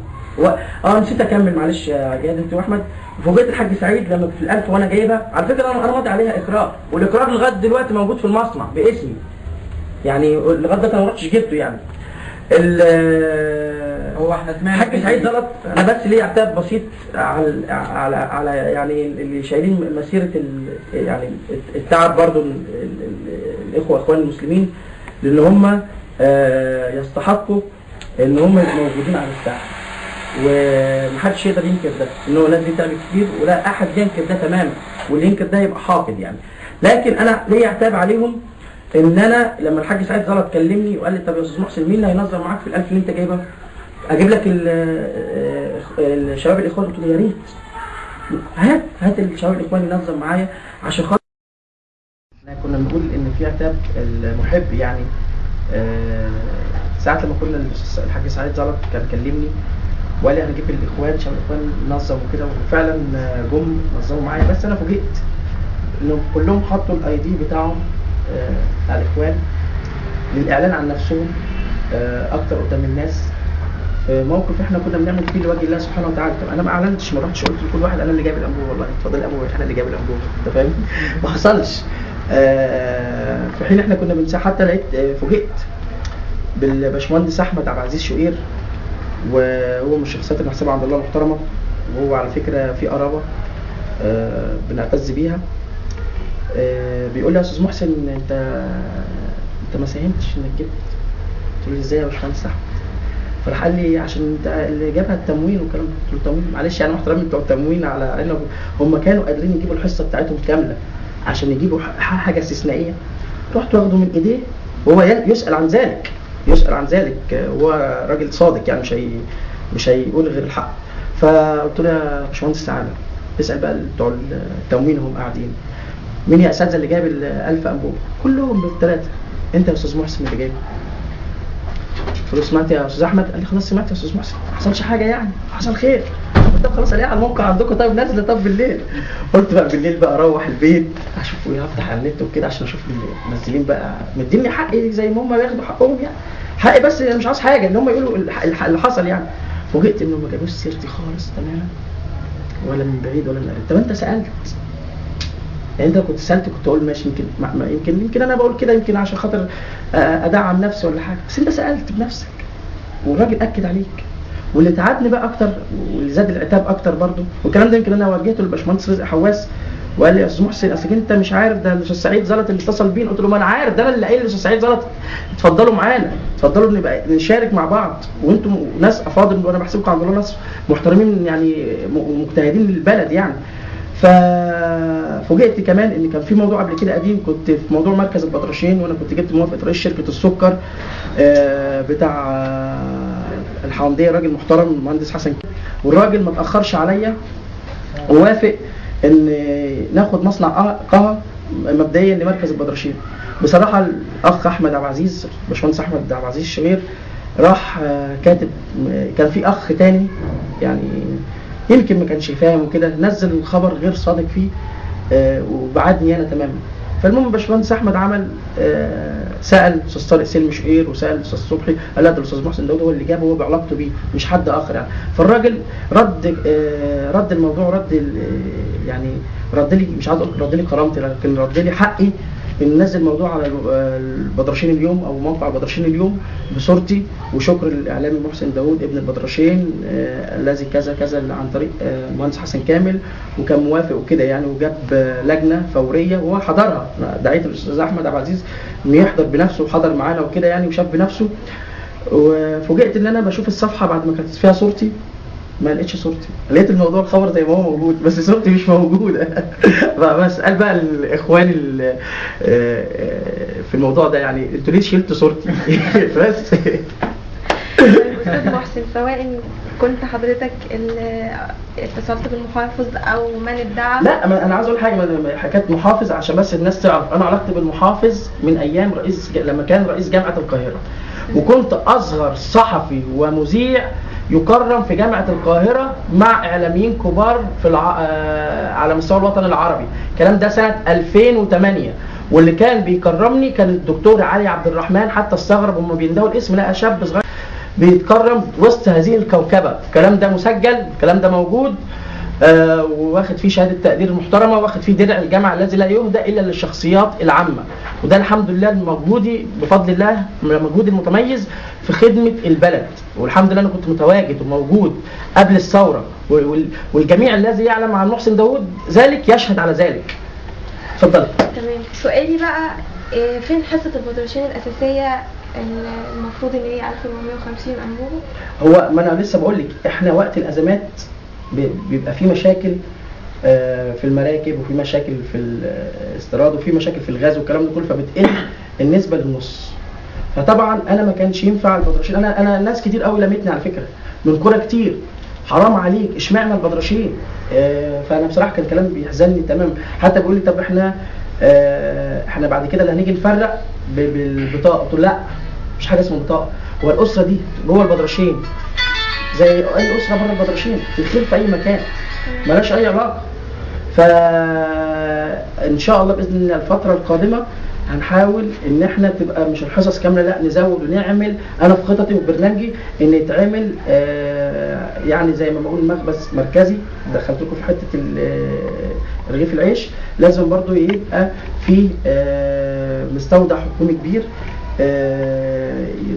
نسيت اكمل معلش يا جهاد انت واحمد. فوجئت الحاج سعيد لما في ال1000 وانا جايبها، على فكرة انا ماضي عليها اقرار، والاقرار لغاية دلوقتي موجود في المصنع باسمي، يعني لغاية دلوقتي انا ما رحتش جبته. يعني هو احنا سمعنا الحاج سعيد زلط، انا بس ليه عتاب بسيط على على على يعني اللي شايلين مسيره يعني التعب برضو الاخوة اخوان المسلمين، لان هم يستحقوا ان هم يبقوا موجودين على الساحة، ومحدش يقدر ينكر ده، ان هو الناس دي تعبت كتير ولا احد ينكر ده تماما، واللي ينكر ده يبقى حاقد يعني. لكن انا ليا عتاب عليهم، ان انا لما الحاج سعيد زلط كلمني وقال لي طب يا استاذ محسن مين اللي هينظم معاك في ال1000 اللي انت جايبها؟ اجيب لك الشباب الاخوان. قلت له يا ريت، هات الشباب الاخوان ينظم معايا عشان خاطر. احنا كنا بنقول ان في عتاب المحب يعني. ساعات لما كنا الحاج سعيد زلط كان كلمني وقال لي هنجيب الاخوان، شباب الاخوان نظم وكده، وفعلا جم نظموا معايا. بس انا فوجئت انهم كلهم حطوا الاي دي بتاعهم بتاع الاخوان للاعلان عن نفسهم اكتر قدام الناس، في موقف احنا كنا بنعمل فيه لوجه الله سبحانه وتعالى. طب انا ما اعلنتش، ما رحتش قلت لكل واحد انا اللي جايب الانبوبة، والله اتفضل الانبوبة انا اللي جايب الانبوبة، انت فاهم؟ ما حصلش. في حين احنا كنا بنساعد. حتى لقيت فوجئت بالباشمهندس احمد عبد العزيز شقير، وهو من الشخصيات اللي محسوبة عند الله محترمه، وهو على فكرة في قرابة بنعتز بيها. بيقول لي يا استاذ محسن انت ما ساهمتش انك جبت. قلت له ازاي يا باشمهندس احمد؟ فراح قال لي عشان انت اللي جابها التموين والكلام ده. قلت له التموين معلش يعني احترامي بتوع التموين على انه هم كانوا قادرين يجيبوا الحصة بتاعتهم كاملة عشان يجيبوا حاجة استثنائية. رحت واخده من ايديه، وهو يسال عن ذلك، يسال عن ذلك، هو راجل صادق يعني مش هيقول غير الحق. فقلت له يا باشمهندس تعالى اسال بقى بتوع التموين هم قاعدين، مين يا اساتذة اللي جايب ال1000 انبوبة؟ كلهم بالثلاثة، انت يا استاذ محسن اللي جايبه. قلت له سمعت يا استاذ احمد؟ قال لي خلاص سمعت يا استاذ محسن، ما حصلش حاجة يعني، حصل خير. قلت طب خلاص الاقيها على الموقع عندكم، طيب نازله طب بالليل. قلت بقى بالليل بقى اروح البيت اشوف ايه، هفتح على النت وكده عشان اشوف منزلين بقى مديني حقي زي ما هم بياخدوا حقهم يعني، حقي بس انا مش عاوز حاجة، ان هم يقولوا اللي حصل يعني. فوجئت انهم ما جابوش سيرتي خالص تماما، ولا من بعيد ولا من قريب. طب انت سالت يعني، انت كنت سالت كنت اقول ماشي، يمكن يمكن انا بقول كده يمكن عشان خاطر ادعم نفسي ولا حاجة، بس انت سالت بنفسك والراجل اكد عليك. واللي تعبني بقى اكتر واللي زاد العتاب اكتر برضو، والكلام ده يمكن انا وجهته للباشمهندس رزق حواس، وقال لي يا استاذ محسن اصل انت مش عارف ده الاستاذ سعيد زلط اللي اتصل بينا. قلت له ما انا عارف، ده انا اللي قايل للاستاذ سعيد زلط اتفضلوا معانا، اتفضلوا نبقى نشارك مع بعض، وانتم ناس افاضل وانا بحسبكم عند الله ناس محترمين يعني مجتهدين للبلد يعني. ففوجئت كمان ان كان في موضوع قبل كده قديم، كنت في موضوع مركز البطرشين، وانا كنت جبت موافقة رئيس شركة السكر بتاع الحونديه، راجل محترم المهندس حسن، والراجل ما اتاخرش عليا ووافق ان ناخد مصنع قهوة مبدئيا لمركز البطرشين. بصراحة الاخ احمد عبد العزيز، باشمهندس احمد عبد العزيز الشغير، راح كاتب، كان في اخ تاني يعني يمكن ما كانش فاهم وكده، نزل الخبر غير صادق فيه وبعدني انا تماما. فالمهم باشمهندس احمد عمل سال استاذ طارق سلمي شقير وسال استاذ صبحي، قال لا ده الاستاذ محسن داوود هو اللي جابه، هو بعلاقته بيه مش حد اخر يعني. فالراجل رد الموضوع، رد يعني رد لي، مش عايز اقول رد لي كرامتي، لكن رد لي حقي ان نزل موضوع على البدرشين اليوم او موقع البدرشين اليوم بصورتي، وشكر للاعلامي محسن داوود ابن البدرشين الذي كذا كذا عن طريق المهندس حسن كامل، وكان موافق وكده يعني، وجاب لجنة فورية وهو حضرها. دعيت الاستاذ احمد عبد العزيز انه يحضر بنفسه، وحضر معانا وكده يعني، وشاف بنفسه. وفوجئت ان انا بشوف الصفحة بعد ما كانت فيها صورتي، ما لقيتش صورتي، لقيت الموضوع الخبر زي ما هو موجود بس صورتي مش موجودة. بس قال بقى الاخوان في الموضوع ده يعني انتوا ليه شلتوا صورتي؟ بس طيب استاذ محسن، سواء كنت حضرتك اللي اتصلت بالمحافظ او من ادعى، لا انا عايز اقول حاجة، حكاية محافظ عشان بس الناس تعرف، انا علاقتي بالمحافظ من ايام رئيس، لما كان رئيس جامعه القاهرة، وكنت اصغر صحفي ومذيع يكرم في جامعة القاهرة مع إعلاميين كبار في على مستوى الوطن العربي. الكلام ده سنة 2008، واللي كان بيكرمني كان الدكتور علي عبد الرحمن، حتى استغرب وهم بيندهوا الاسم، لقى شاب صغير بيتكرم وسط هذه الكوكبة. الكلام ده مسجل، الكلام ده موجود، واخد فيه شهادة تقدير محترمة، واخد فيه درع الجامعة الذي لا يهدى إلا للشخصيات العامة. وده الحمد لله مجهودي بفضل الله، مجهودي المتميز في خدمة البلد. والحمد لله انا كنت متواجد وموجود قبل الثورة، والجميع الذي يعلم عن محسن داوود ذلك يشهد على ذلك. اتفضلي. تمام. سؤالي بقى فين حصة البدرشين الاساسية المفروض ان هي 1450 انبوبة؟ هو ما انا لسه بقول لك، احنا وقت الازمات بيبقى في مشاكل في المراكب، وفي مشاكل في الاستيراد، وفي مشاكل في الغاز والكلام ده كله، فبتقل النسبة للنص. فطبعا انا ما كانش ينفع البدرشين، انا ناس كتير قوي لمتني على فكرة من كورة كتير، حرام عليك اشمعنى البدرشين؟ فانا بصراحة كان كلام بيحزنني تمام. حتى بيقول لي طب احنا بعد كده اللي هنيجي نفرق بالبطاقه، قلت له لا، مش حاجة اسمها بطاقة، هو الاسرة دي جوه البدرشين زي اي اسره بره البدرشين، الخير في اي مكان، مالهاش اي علاقة. فان شاء الله باذن الله الفترة القادمة هنحاول ان احنا تبقى مش الحصص كاملة، لا نزود ونعمل. انا في خططي وبرنامجي ان يتعمل يعني زي ما بقول مخبز مركزي، دخلت لكم في حتة رغيف العيش، لازم برضو يبقى في مستودع حكومي كبير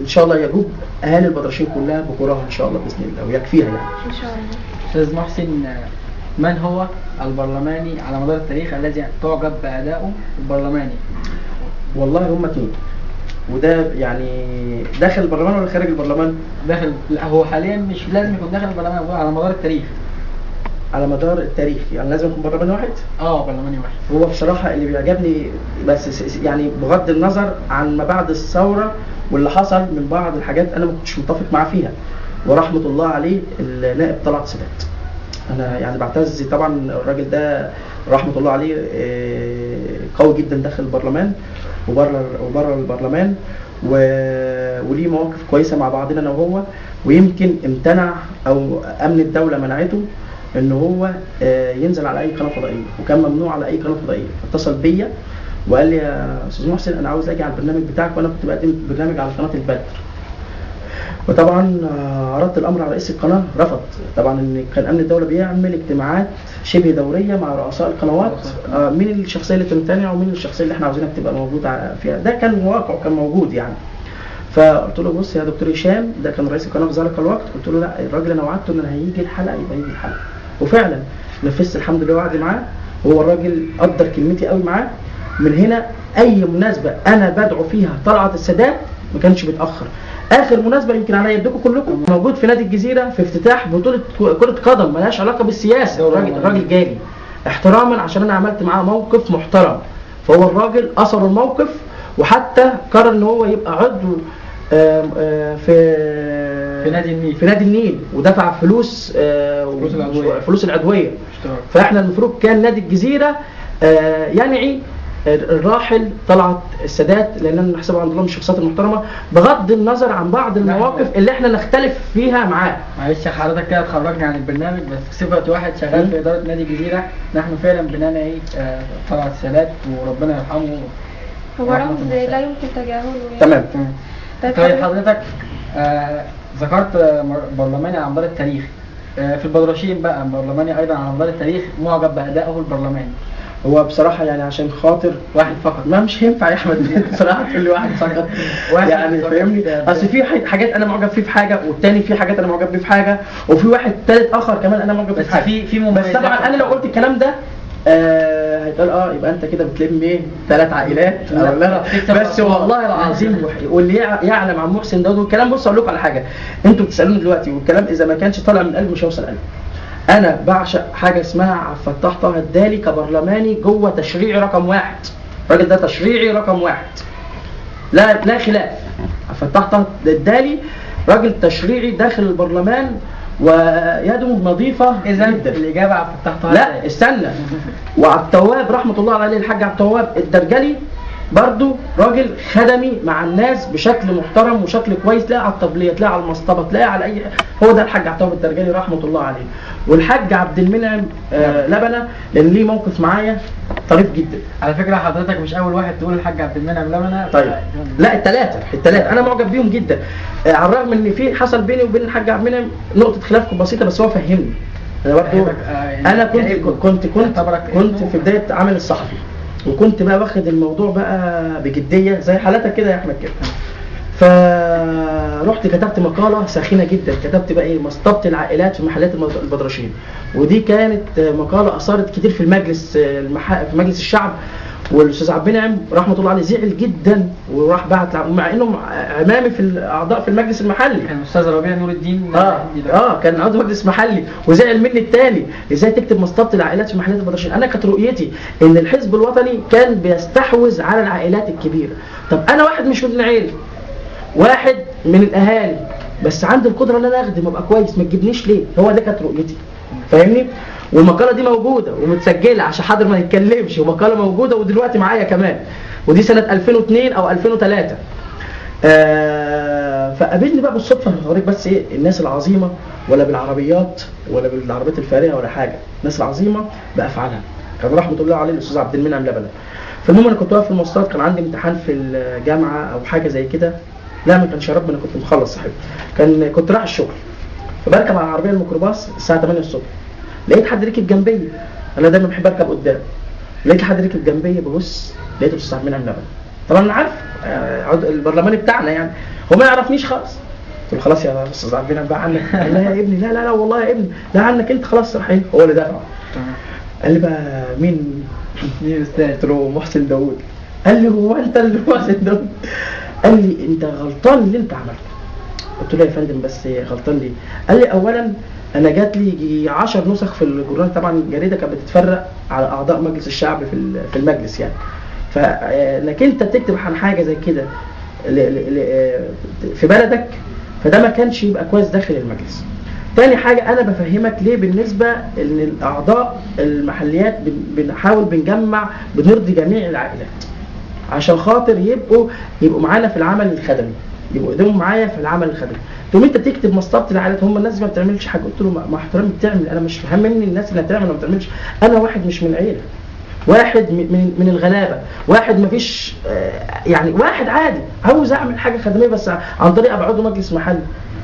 ان شاء الله يجوب اهالي البدرشين كلها بكرها ان شاء الله باذن الله، ويكفيها يعني ان شاء الله. استاذ محسن، من هو البرلماني على مدار التاريخ الذي تعجب بادائه البرلماني؟ والله هم اتنين، وده يعني داخل البرلمان ولا خارج البرلمان؟ داخل. لا هو حاليا مش لازم يكون داخل البرلمان، هو على مدار التاريخ. على مدار التاريخ يعني لازم يكون برلماني واحد؟ برلماني واحد. هو بصراحة اللي بيعجبني بس يعني بغض النظر عن ما بعد الثورة واللي حصل من بعض الحاجات انا ما كنتش متفق معاه فيها، ورحمة الله عليه النائب طلعت سادات. انا يعني بعتز طبعا الراجل ده رحمه الله عليه، قوي جدا داخل البرلمان وبره البرلمان، وليه مواقف كويسة مع بعضنا انا وهو، ويمكن امتنع او امن الدولة منعته ان هو ينزل على اي قناة فضائية، وكان ممنوع على اي قناة فضائية. فاتصل بيا وقال لي يا استاذ محسن انا عاوز اجي على البرنامج بتاعك، وانا كنت بقدم برنامج على قناة البدر. وطبعا عرضت الامر على رئيس القناة، رفض طبعا. ان كان امن الدولة بيعمل اجتماعات شبه دورية مع رؤساء القنوات، مين الشخصية اللي تمتنع ومين الشخصية اللي احنا عاوزينها تبقى موجودة فيها، ده كان واقع وكان موجود يعني. فقلت له بص يا دكتور هشام، ده كان رئيس القناة في ذلك الوقت، قلت له لا الراجل انا وعدته ان هيجي الحلقة يبقى يجي الحلقة، وفعلا نفذت الحمد لله وعدي معاه، وهو الراجل قدر كلمتي قوي معاه. من هنا اي مناسبة انا بدعو فيها طلعت السادات ما كانش بيتاخر. اخر مناسبة يمكن على يدكم كلكم، موجود في نادي الجزيرة في افتتاح بطوله كره قدم مالهاش علاقة بالسياسة، الراجل جالي احتراما عشان انا عملت معاه موقف محترم، فهو الراجل اثر الموقف، وحتى قرر ان هو يبقى عضو في نادي النيل، في نادي النيل، ودفع فلوس فلوس العضوية. فاحنا المفروض كان نادي الجزيرة ينعي الراحل طلعت السادات، لان انا نحسبه عند الله من الشخصيات المحترمة، بغض النظر عن بعض المواقف اللي احنا نختلف فيها معاه. معلش حضرتك كده اتخرجنا عن البرنامج، بس بصفة واحد شغال في ادارة نادي الجزيرة، نحن فعلا بننعي طلعت السادات وربنا يرحمه، هو رمز لا يمكن تجاهله. تمام. طيب حضرتك ذكرت برلماني على مدار التاريخ، في البدرشين بقى برلماني ايضا على مدار التاريخ معجب بادائه البرلماني. هو بصراحة يعني عشان خاطر واحد فقط، ما مش هينفع يا احمد بصراحة تقول لي واحد فقط يعني فاهمني، اصل في حاجات انا معجب فيه في حاجة، والتاني في حاجات انا معجب بيه في حاجة، وفي واحد تالت اخر كمان انا معجب بيه في حاجة. في مميزات. بس طبعا انا لو قلت الكلام ده هيتقال يبقى انت كده بتلم ايه 3 عائلات او لا. بس والله العظيم واللي يعلم عن محسن داود والكلام، بص اقول لكم على حاجة، انتوا بتسالوني دلوقتي والكلام اذا ما كانش طالع من قلبي مش هيوصل قلبي. انا بعشق حاجة اسمها عبد الفتاح طه الدالي كبرلماني جوه تشريعي رقم 1، الراجل ده تشريعي رقم 1، لا خلاف. عبد الفتاح طه الدالي راجل تشريعي داخل البرلمان ويده نظيفة. اذا الاجابة عبد الفتاح طه. لا استنى، وعبد التواب رحمه الله عليه الحاج عبد التواب الدرجلي برضو راجل خدمي مع الناس بشكل محترم وشكل كويس، تلاقي على الطبلية، تلاقي على المصطبه، تلاقي على اي، هو ده الحاج عبد التواب الدرجلي رحمه الله عليه. والحاج عبد المنعم لبنه، لان ليه موقف معايا طريف جدا. على فكرة حضرتك مش اول واحد تقول الحاج عبد المنعم لبنه. طيب لا الثلاثة انا معجب بيهم جدا، على الرغم ان في حصل بيني وبين الحاج عبد المنعم نقطة خلاف بسيطة، بس هو فهمني. انا برضه انا كنت كنت كنت في بداية عمل الصحفي، وكنت بقى واخد الموضوع بقى بجدية زي حالتك كده يا احمد كده. فرحت كتبت مقاله ساخنة جدا، كتبت بقى ايه؟ مصطبه العائلات في محلات البدرشين. ودي كانت مقاله اثارت كتير في المجلس في مجلس الشعب، والاستاذ عبد المنعم رحمه الله عليه زعل جدا وراح بعت، مع انه عمامي في الاعضاء في المجلس المحلي، كان الاستاذ ربيع نور الدين كان عضو مجلس محلي، وزعل مني الثاني، ازاي تكتب مصطبه العائلات في محلات البدرشين؟ انا كانت رؤيتي ان الحزب الوطني كان بيستحوذ على العائلات الكبيرة. طب انا واحد مش من العيلة، واحد من الاهالي، بس عندي القدرة ان انا اخدم وابقى كويس، ما تجيبنيش ليه؟ هو ده كانت رؤيتي، فاهمني؟ والمقاله دي موجودة ومتسجله عشان حاضر ما يتكلمش، ومقاله موجودة ودلوقتي معايا كمان، ودي سنة 2002 او 2003. فقابلني بقى بالصدفة، هوريك بس ايه الناس العظيمة، ولا بالعربيات ولا بالعربيات الفارهه ولا حاجة، الناس العظيمة بافعالها. كان رحمه الله عليه الاستاذ عبد المنعم لبنه. فالمهم انا كنت واقف في المواصلات، كان عندي امتحان في الجامعة او حاجة زي كده، لا ما كانش، يا رب انا كنت مخلص صاحبي، كنت رايح الشغل، فبركب على العربية الميكروباص الساعة 8 الصبح، لقيت حد ركب جنبي، انا دايما بحب اركب قدام، لقيت حد ركب جنبي، ببص لقيته الاستاذ عبد المنعم لبنه. طبعا انا عارف البرلماني بتاعنا يعني، هو ما يعرفنيش خالص. قلت له خلاص يا استاذ عبد المنعم بقى عنك. قال لا يا ابني، لا لا لا والله يا ابني، لا عنك انت، خلاص راح ايه، هو اللي دفع. قال لي بقى مين يا استاذ؟ قلت له محسن داوود. قال لي هو انت اللي محسن داوود؟ قال لي انت غلطان اللي انت عملته. قلت له يا فندم بس غلطان ليه؟ قال لي اولا انا جات لي 10 نسخ في الجورنال، طبعا الجريدة كانت بتتفرق على اعضاء مجلس الشعب في المجلس يعني، فانك انت تكتب عن حاجة زي كده في بلدك، فده ما كانش يبقى كويس داخل المجلس. تاني حاجة انا بفهمك ليه بالنسبة ان الاعضاء المحليات بنحاول بنجمع بنرضي جميع العائلات عشان خاطر يبقوا معانا في العمل الخدمي، يبقوا ايديهم معايا في العمل الخدمي. تقوم انت تكتب مصطبه العائلات، هم الناس ما بتعملش حاجة. قلت له مع احترامي بتعمل، انا مش هممني الناس اللي هتعمل ولا ما بتعملش، انا واحد مش من العيلة، واحد من الغلابة، واحد ما فيش يعني، واحد عادي عاوز اعمل حاجة خدميه بس عن طريق ابقى عضو مجلس محلي،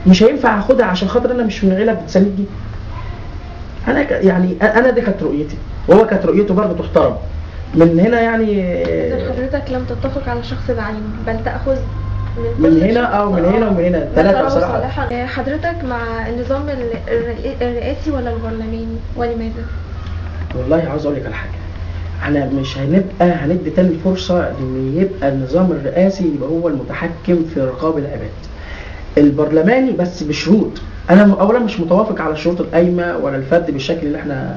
مش هينفع اخدها عشان خاطر انا مش من عيله بتساندني. انا يعني انا دي كانت رؤيتي، وهو كانت رؤيته برضه تحترم. من هنا يعني حضرتك لم تتفق على شخص بعينه، بل تاخذ من هنا او من هنا ومن هنا، ثلاثة بصراحة. حضرتك مع النظام الرئاسي ولا البرلماني ولماذا؟ والله عاوز اقول لك على حاجة، احنا مش هنبقى هندي تاني فرصة ان يبقى النظام الرئاسي يبقى هو المتحكم في رقاب العباد. البرلماني بس بشروط، انا اولا مش متوافق على الشروط القايمة ولا الفرد بالشكل اللي احنا،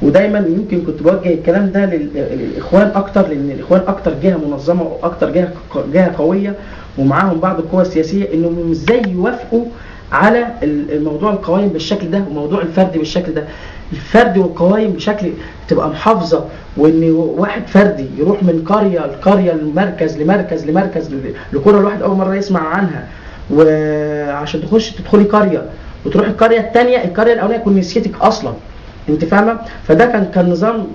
ودايما يمكن كنت بوجه الكلام ده للاخوان اكتر، لان الاخوان اكتر جهة منظمة واكتر جهة قوية ومعاهم بعض القوى السياسية، انهم ازاي يوافقوا على الموضوع القوائم بالشكل ده وموضوع الفرد بالشكل ده. الفرد والقوائم بشكل تبقى محافظة، وان واحد فردي يروح من قرية لقرية لمركز لمركز لمركز لقرى الواحد اول مرة يسمع عنها، وعشان تخش تدخلي قرية وتروح القرية الثانية، القرية الاولانية تكون نسيتك اصلا، انت فاهمه؟ فده كان نظام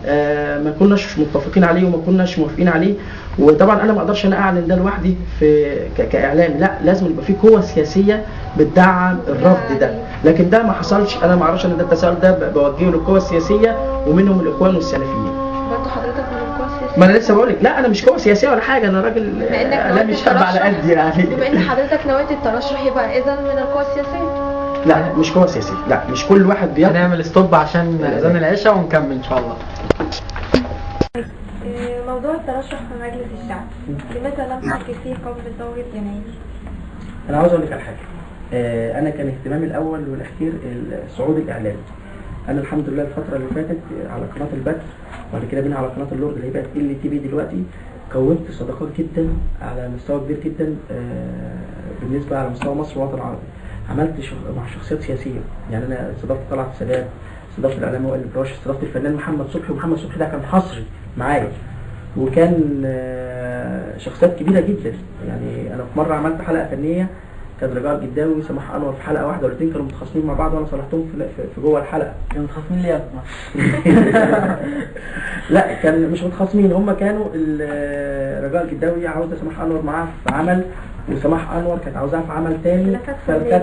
ما كناش متفقين عليه وما كناش موافقين عليه. وطبعا انا ما اقدرش انا اعلن ده لوحدي في كاعلامي، لا لازم يبقى في قوة سياسية بتدعم الرفض ده، لكن ده ما حصلش. انا ما اعرفش ان ده التساؤل ده بوجهه للقوى السياسية ومنهم الاخوان والسلفيين. برضه حضرتك من القوى السياسية؟ ما انا لسه بقول لك، لا انا مش قوة سياسية ولا حاجة، انا راجل اعلامي شاب على قدي يعني. بما ان حضرتك نويت الترشح يبقى اذا من القوى السياسية؟ لا مش قوة سياسية، لا مش كل واحد بياخد. هنعمل stop عشان اذان العشاء ونكمل ان شاء الله. موضوع الترشح في مجلس الشعب لماذا لم تفكر فيه قبل ثورة يناير؟ انا عاوز اقول لك على حاجة، انا كان اهتمامي الاول والاخير الصعود الاعلامي. انا الحمد لله الفترة اللي فاتت على قناة البدر وبعد كده منها على قناة اللورد اللي هي بقت LTV دلوقتي، كونت صداقات جدا على مستوى كبير جدا بالنسبة على مستوى مصر والوطن العربي. عملت مع شخصيات سياسية، يعني انا استضفت طلعت سادات، استضفت الاعلامي وائل البراش، استضفت الفنان محمد صبحي، ومحمد صبحي ده كان حصري معايا، وكان شخصيات كبيرة جدا. يعني انا في مرة عملت حلقة فنية كان رجاء الجداوي وسماح انور في حلقة واحدة، والاثنين كانوا متخاصمين مع بعض وانا صلحتهم في جوه الحلقة. كانوا متخاصمين ليه يا لا كان مش متخاصمين، هم كانوا رجاء الجداوي عاوزه سماح انور معاها في عمل، وسماح انور كانت عاوزاها في عمل تاني،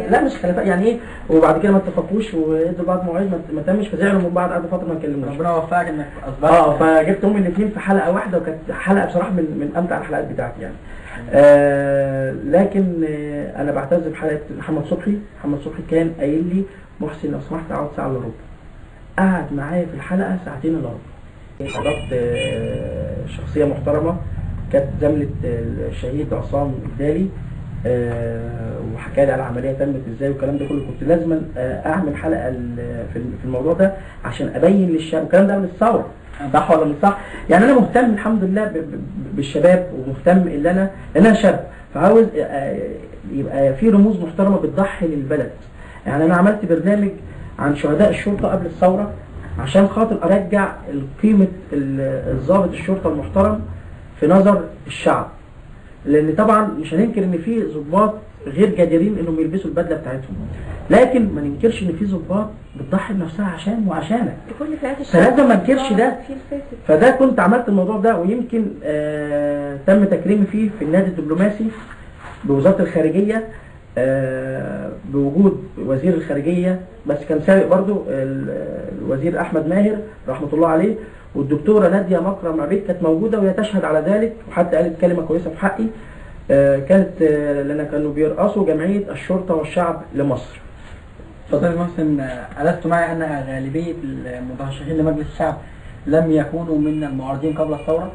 لا مش خلافات يعني ايه، وبعد كده ما اتفقوش وادوا لبعض مواعيد ما تمش، فزعلوا من بعض قعدوا فترة ما اتكلموش. ربنا وفقك انك اصبرت. فجبتهم الاثنين في حلقة واحدة، وكانت حلقة بصراحة من امتع الحلقات بتاعتي يعني. لكن انا بعتز بحلقة محمد صبحي. محمد صبحي كان قايل لي محسن لو سمحت اقعد ساعة الا ربع، قعد معايا في الحلقة ساعتين الا ربع. حضرت شخصية محترمه كانت زميله الشهيد عصام الدالي، وحكى لي على العملية تمت ازاي والكلام ده كله. كنت لازم اعمل حلقة في الموضوع ده عشان ابين للشباب والكلام ده قبل الثورة، صح ولا مش صح؟ يعني انا مهتم الحمد لله بالشباب، ومهتم ان انا لان انا شاب، فعاوز يبقى في رموز محترمه بتضحي للبلد. يعني انا عملت برنامج عن شهداء الشرطة قبل الثورة عشان خاطر ارجع قيمة الضابط الشرطة المحترم في نظر الشعب، لان طبعا مش هننكر ان في ضباط غير جديرين انهم يلبسوا البدلة بتاعتهم، لكن ما ننكرش ان في ضباط بتضحي بنفسها عشان وعشانك، بكل فئات الشعب، فلازم ما ننكرش ده. فده كنت عملت الموضوع ده، ويمكن تم تكريمي فيه في النادي الدبلوماسي بوزارة الخارجية، بوجود وزير الخارجية، بس كان سابق برضو الوزير احمد ماهر رحمه الله عليه، والدكتورة ناديه مكرم عبيد كانت موجودة وهي تشهد على ذلك، وحتى قالت كلمة كويسة في حقي. كانت لان كانوا بيرقصوا جمعية الشرطة والشعب لمصر. استاذ محسن، ألست معي ان غالبية المترشحين لمجلس الشعب لم يكونوا من المعارضين قبل الثورة؟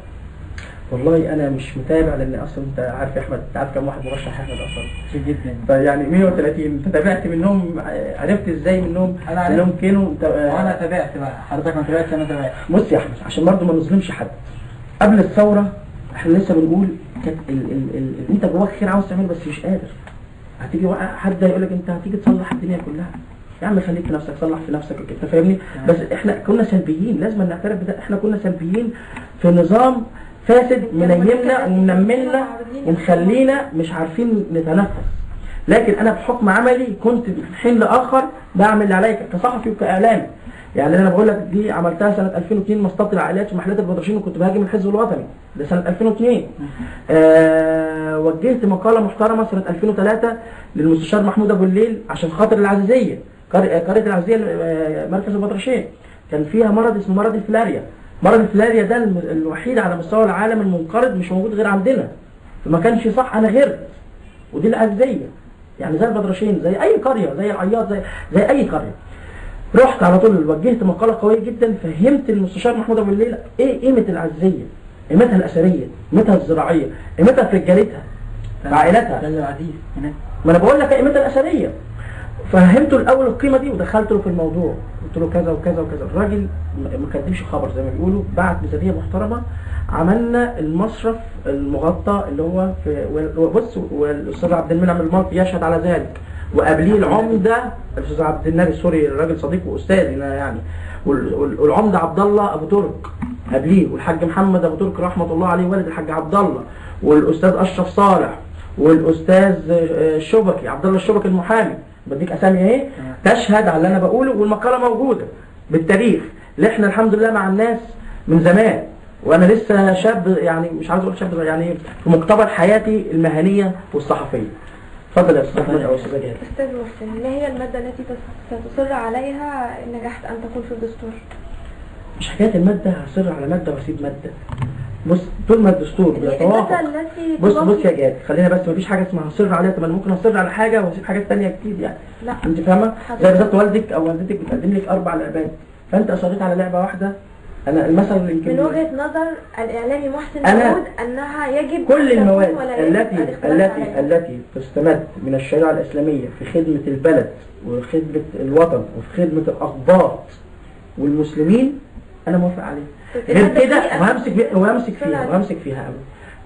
والله انا مش متابع، لان اصلا انت عارف يا احمد، انت عارف كم واحد مرشح يا احمد اصلا؟ كتير جدا. يعني 130، انت تابعت منهم؟ عرفت ازاي منهم؟ انا عرفت انهم كانوا وانا تابعت بقى، حضرتك ما تابعتش، انا تابعت. بص يا احمد، عشان برضه ما نظلمش حد، قبل الثورة احنا لسه بنقول كانت انت جواك خير عاوز تعمله بس مش قادر. هتيجي حد هيقول لك انت هتيجي تصلح الدنيا كلها، يا عم خليك في نفسك، صلح في نفسك، انت فاهمني؟ بس احنا كنا سلبيين، لازم نعترف بده، احنا كنا سلبيين في نظام فاسد منيمنا ومنملنا ومخلينا مش عارفين نتنفس. لكن انا بحكم عملي كنت من حين لاخر بعمل اللي عليا كصحفي وكاعلامي. يعني انا بقول لك دي عملتها سنة 2002 مسطرة العائلات ومحلات البطرشين، وكنت بهاجم الحزب الوطني، ده سنة 2002. وجهت مقاله محترمه سنة 2003 للمستشار محمود ابو الليل عشان خاطر العزيزيه، قرية العزيزيه مركز البطرشين، كان فيها مرض اسمه مرض الفلاريا. مرض الفلاريا ده الوحيد على مستوى العالم المنقرض، مش موجود غير عندنا، فما كانش صح، انا غيرت. ودي العزيزيه، يعني زي البدرشين، زي اي قرية، زي العياط، زي اي قرية. رحت على طول وجهت مقاله قوية جدا، فهمت المستشار محمود ابو الليل ايه قيمة العزيه، قيمتها الاثرية، قيمتها الزراعية، قيمتها في رجالتها، في عائلتها. ما انا بقول لك قيمتها الاثرية. فهمته الاول القيمة دي ودخلت له في الموضوع، قلت له كذا وكذا وكذا. الراجل ما كدبش خبر زي ما بيقولوا، بعت ميزانية محترمه، عملنا المصرف المغطى اللي هو في بص، والاستاذ عبد المنعم المالطي يشهد على ذلك، وقبليه العمدة الاستاذ عبد النبي السوري، الراجل صديق واستاذي يعني، والعمده عبد الله ابو ترك قبليه، والحاج محمد ابو ترك رحمه الله عليه والد الحاج عبد الله، والاستاذ اشرف صالح، والاستاذ الشبكي عبد الله الشبكي المحامي، بديك اسامي اهي تشهد على اللي انا بقوله، والمقاله موجودة بالتاريخ، اللي احنا الحمد لله مع الناس من زمان، وانا لسه شاب، يعني مش عاوز اقول شاب، يعني في مقتبل حياتي المهنية والصحفيه. اتفضل يا استاذ احمد او استاذ جهاد. استاذ محسن، ما هي المادة التي ستصر عليها ان نجحت ان تكون في الدستور؟ مش حكاية المادة، هصر على مادة واسيب مادة. بص، طول ما الدستور بيتوافق، بص بص يا جاد، خلينا بس، مفيش حاجة اسمها هصر عليها. طب انا ممكن اصر على حاجة واسيب حاجات ثانية كتير يعني. لا انت فاهمه؟ زي بالظبط والدك او والدتك بتقدم لك 4 لعبات، فانت اصريت على لعبه واحدة. انا المثل يمكن من وجهه نظر الاعلامي محسن داوود انها يجب كل المواد التي التي تستمد من الشريعة الاسلامية في خدمة البلد وخدمه الوطن وفي خدمة الاقباط والمسلمين، انا موافق عليها. غير كده وهمسك فيها وهمسك فيها قوي،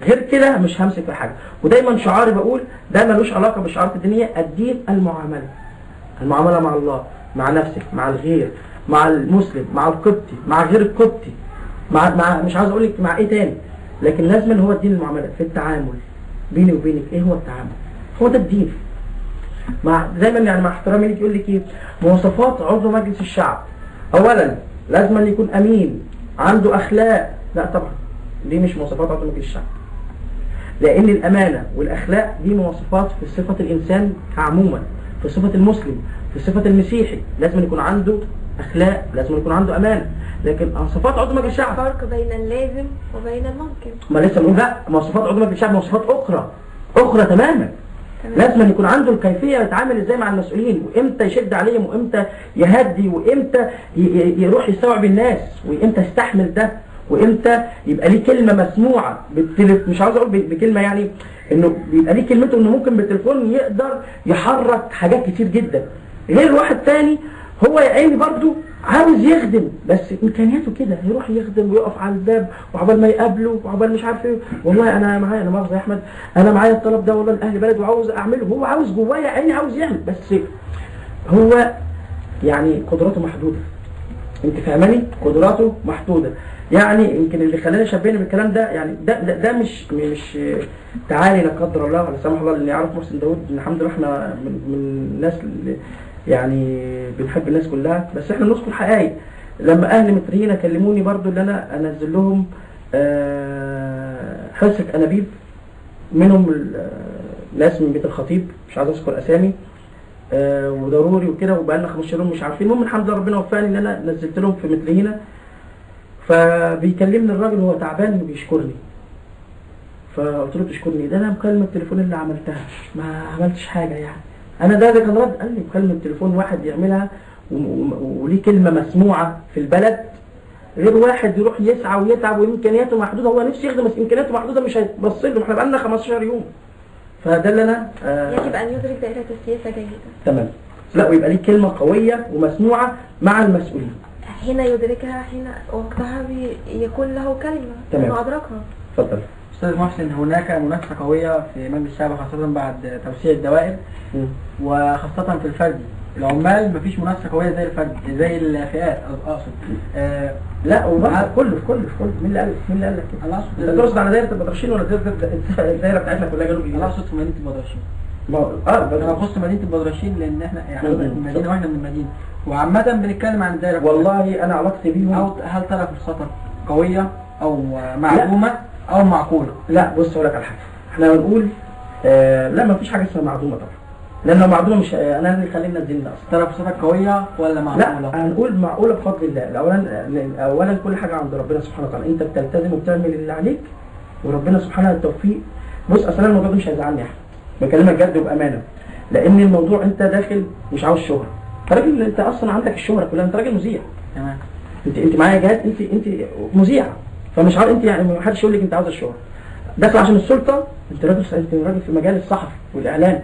غير كده مش همسك في حاجة. ودايما شعاري بقول ده ملوش علاقة بالشعارات الدينية، الدين المعاملة، المعاملة مع الله، مع نفسك، مع الغير، مع المسلم، مع القبطي، مع غير القبطي، مع مش عاوز اقول لك مع ايه تاني، لكن لازم هو الدين المعاملة في التعامل بيني وبينك. ايه هو التعامل؟ هو ده الدين. مع دايما يعني مع احترامي ليك يقول لك ايه مواصفات عضو مجلس الشعب؟ اولا لازم يكون امين، عنده اخلاق. لا طبعا دي مش مواصفات عضو مجلس الشعب، لان الامانة والاخلاق دي مواصفات في صفة الانسان عموما، في صفة المسلم، في صفة المسيحي، لازم يكون عنده اخلاق، لازم يكون عنده امانه، لكن صفات عضو مجلس الشعب فرق بين اللازم وبين الممكن. ما لسه بنقول لا، مواصفات عضو مجلس الشعب مواصفات اخرى تماما. لازم يكون عنده الكيفية يتعامل ازاي مع المسؤولين، وامتى يشد عليهم، وامتى يهدي، وامتى يروح يستوعب الناس، وامتى يستحمل ده، وامتى يبقى ليه كلمة مسموعة بالتليفون. مش عاوز اقول بكلمه يعني انه بيبقى ليه كلمته، انه ممكن بالتليفون يقدر يحرك حاجات كتير جدا. غير واحد تاني هو يا عيني برضه عاوز يخدم بس امكانياته كده، يروح يخدم ويقف على الباب وعقبال ما يقابله وعقبال مش عارف ايه. والله انا معايا، انا مؤاخذة يا احمد، انا معايا الطلب ده والله لاهل بلد وعاوز اعمله، هو عاوز جواه يا عيني عاوز يعمل، بس هو يعني قدراته محدودة. انت فاهماني؟ قدراته محدودة. يعني يمكن اللي خلاني شبهني بالكلام ده، يعني ده مش تعالي لا قدر الله ولا سمح الله، اللي يعرف محسن داوود الحمد لله احنا من الناس اللي يعني بنحب الناس كلها، بس احنا بنذكر حقائق. لما اهل مترينا كلموني برضو ان انا انزل لهم حصة انابيب، منهم ناس من بيت الخطيب مش عايز اذكر اسامي، وضروري وكده، وبقالنا 15 يوم مش عارفين. المهم الحمد لله ربنا وفقني ان انا نزلت لهم في مترينا. فبيكلمني الراجل وهو تعبان وبيشكرني، فقلت له بتشكرني؟ ده انا مكالمة التليفون اللي عملتها ما عملتش حاجة يعني. انا ده كان رد، قال لي مكالمة تليفون واحد يعملها وليه كلمة مسموعة في البلد، غير واحد يروح يسعى ويتعب وامكانياته محدودة، هو نفسه يخدم بس امكانياته محدودة مش هيتبص له. احنا بقالنا 15 يوم. فده اللي انا يجب ان يدرك دائرة السياسة جيدا. تمام. لا، ويبقى ليه كلمة قوية ومسموعه مع المسؤولين. حين يدركها، حين وقتها يكون له كلمة. تمام. وادركها. اتفضل. أستاذ محسن، هناك منافسة قوية في مجلس الشعب خاصة بعد توسيع الدوائر، وخاصة في الفردي. العمال مفيش منافسة قوية زي الفردي، زي الفئات أقصد. لا وبقى كله في كله في كله. مين اللي قال؟ مين اللي قال لك كده؟ أنا أقصد أنت تقصد على دايرة البدرشين ولا الدايرة بتاعتنا كلها جنوب الجيزة؟ أنا أقصد في مدينة البدرشين. أنا بخص مدينة البدرشين لأن إحنا يعني من المدينة وإحنا من المدينة، وعامة بنتكلم عن الدايرة. والله أنا علاقتي بيهم، أو هل ترى فرصتك قوية أو معدومة؟ أو معقولة؟ لا بص أقول لك على حاجة، إحنا بنقول لا ما فيش حاجة اسمها معدومة طبعا، لأن لو معدومة مش أنا اللي خلينا نزلنا أصلا. ترى فرصتك قوية ولا معقولة؟ لا هنقول معقولة بفضل الله. أولا كل حاجة عند ربنا سبحانه وتعالى، أنت بتلتزم وبتعمل اللي عليك وربنا سبحانه التوفيق. بص أصلا الموضوع ده مش هيزعلني يا أحمد، بكلمك جد وبأمانة، لأن الموضوع أنت داخل مش عاوز شهرة، أنت راجل أنت أصلا عندك الشهرة كلها، أنت راجل مذيع. تمام. أنت معايا جهاد، أنت مذيعة، فمش عارف انت يعني ما حدش يقول لك انت عاوز الشهرة، داخل عشان السلطة. انت راجل في مجال الصحفي والاعلام،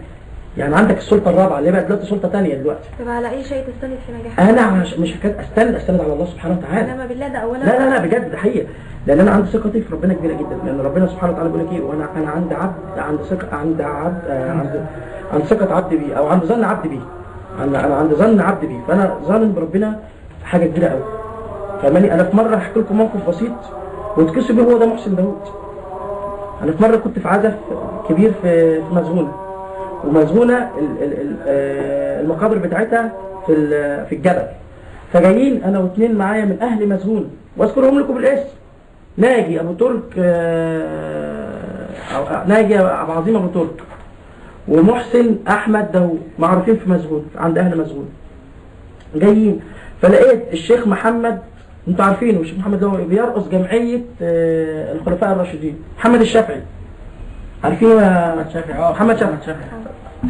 يعني عندك السلطة الرابعة اللي بقت دلوقتي سلطة ثانية دلوقتي. طب على اي شيء تستند في نجاحك؟ انا مش حكاية استند على الله سبحانه وتعالى. انما بالله ده اولا. لا لا لا بجد ده حقيقة، لان انا عندي ثقتي في ربنا كبيرة جدا، لان ربنا سبحانه وتعالى بيقول لك ايه، وانا عند عبد عند ثقة عند عبد عند ثقة عبد بي، او عند ظن عبد بي، انا عند ظن عبد بي، فانا ظانن بربنا حاجة كبيرة قوي. فاهماني؟ انا في مرة هحكي لكم موقف بسيط وتكسب بيه، هو ده محسن داوود. انا في مرة كنت في عزف كبير في مزغونه، ومزغونه المقابر بتاعتها في الجبل، فجايين انا واثنين معايا من اهل مزغونه، واذكرهم لكم بالاسم، ناجي ابو ترك، ناجي ابو عظيم ابو ترك، ومحسن احمد داوود، معروفين في مزغونه عند اهل مزغونه. جايين فلقيت الشيخ محمد، انتوا عارفينه الشيخ محمد ده بيرقص جمعية الخلفاء الراشدين، محمد الشافعي، عارفينه يا محمد شافعي؟ محمد شافعي.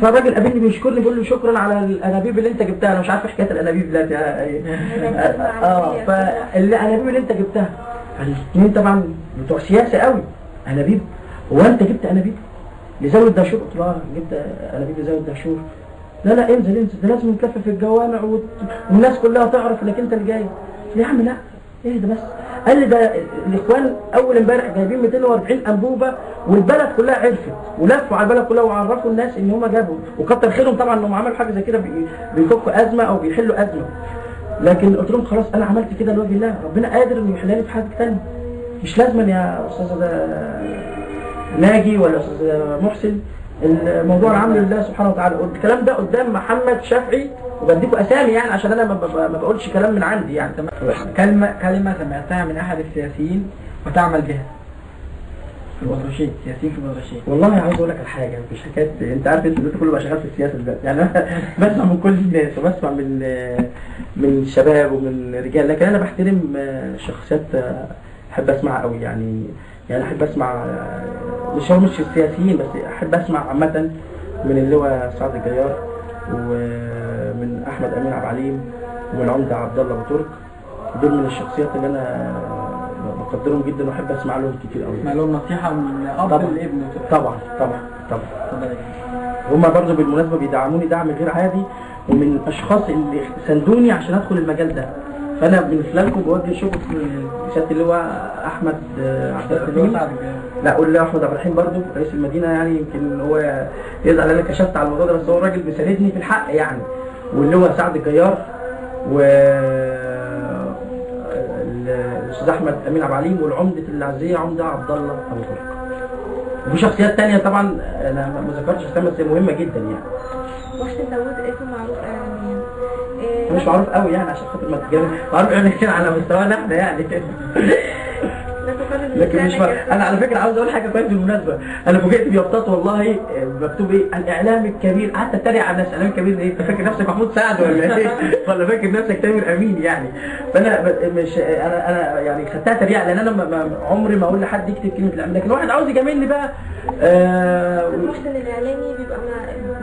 فالراجل قابلني بيشكرني بيقول لي شكرا على الانابيب اللي انت جبتها، انا مش عارف حكاية الانابيب دلوقتي. فالانابيب اللي انت جبتها، فالاثنين طبعا بتوع سياسة قوي، انابيب، هو انت جبت انابيب لزاويه دهشور؟ قلت له جبت انابيب لزاويه دهشور. لا لا انزل انزل، ده لازم تلف في الجوامع والناس كلها تعرف انك انت اللي جاي. يا عم لا اهدى بس. قال لي ده الاخوان اول امبارح جايبين 240 انبوبة والبلد كلها عرفت، ولفوا على البلد كلها وعرفوا الناس ان هم جابوا، وكتر خيرهم طبعا انهم عملوا حاجة زي كده، بيفكوا ازمة او بيحلوا ازمة. لكن قلت لهم خلاص انا عملت كده لوجه الله، ربنا قادر انه يحلها لي في حاجة ثانية، مش لازما يا استاذ ناجي ولا استاذ محسن، الموضوع العام لله سبحانه وتعالى. الكلام ده قدام محمد شافعي، وبديكوا اسامي يعني عشان انا ما بقولش كلام من عندي يعني. كلمة سمعتها من احد السياسيين وتعمل بها. البدرشين، سياسيين في البدرشين؟ والله عاوز اقول لك على حاجة، مش حكاية، انت عارف انت دلوقتي كله بقى شغال في السياسة دلوقتي، يعني انا بسمع من كل الناس وبسمع من شباب ومن رجال، لكن انا بحترم شخصيات احب اسمعها قوي، يعني احب اسمع مش السياسيين بس، احب اسمع عامة من اللواء سعد الجيار ومن احمد امين عبد العليم ومن عمده عبد الله ابو ترك. دول من الشخصيات اللي انا بقدرهم جدا واحب اسمع لهم كتير قوي. اسمع لهم نصيحة من اب لابنه. طبعا طبعا طبعا. هما برضه بالمناسبة بيدعموني دعم غير عادي، ومن الاشخاص اللي ساندوني عشان ادخل المجال ده، فانا من خلالكم بوجه شكر لسياده اللواء احمد عبد الرحيم. لا قول له احمد عبد الرحيم برضه رئيس المدينة، يعني يمكن هو يزعل انا كشفت على الموضوع ده، بس هو الراجل بيساندني في الحق يعني. واللواء سعد الجيار و الاستاذ احمد امين عبد العليم والعمده العزيه عمده عبد الله ابو ترك. وفي شخصيات ثانية طبعا انا ما ذكرتش اسامي بس مهمة جدا يعني. محسن داوود اسم معروف اعلاميا. مش معروف قوي يعني عشان خاطر ما تتجنن، معروف اعلاميا على مستوانا احنا يعني. لكن مش انا على فكرة عاوز اقول حاجة كويس بالمناسبة، انا فوجئت بيافطات والله مكتوب ايه؟ الاعلام الكبير. قعدت اتريق على الناس، الاعلام الكبير ايه؟ انت فاكر نفسك محمود سعد ولا ايه؟ ولا فاكر نفسك تامر امين يعني؟ فانا مش انا يعني خدتها تريقه، لان انا عمري ما اقول لحد يكتب كلمة الاعلام، لكن واحد عاوز يجاملني بقى. محسن الاعلامي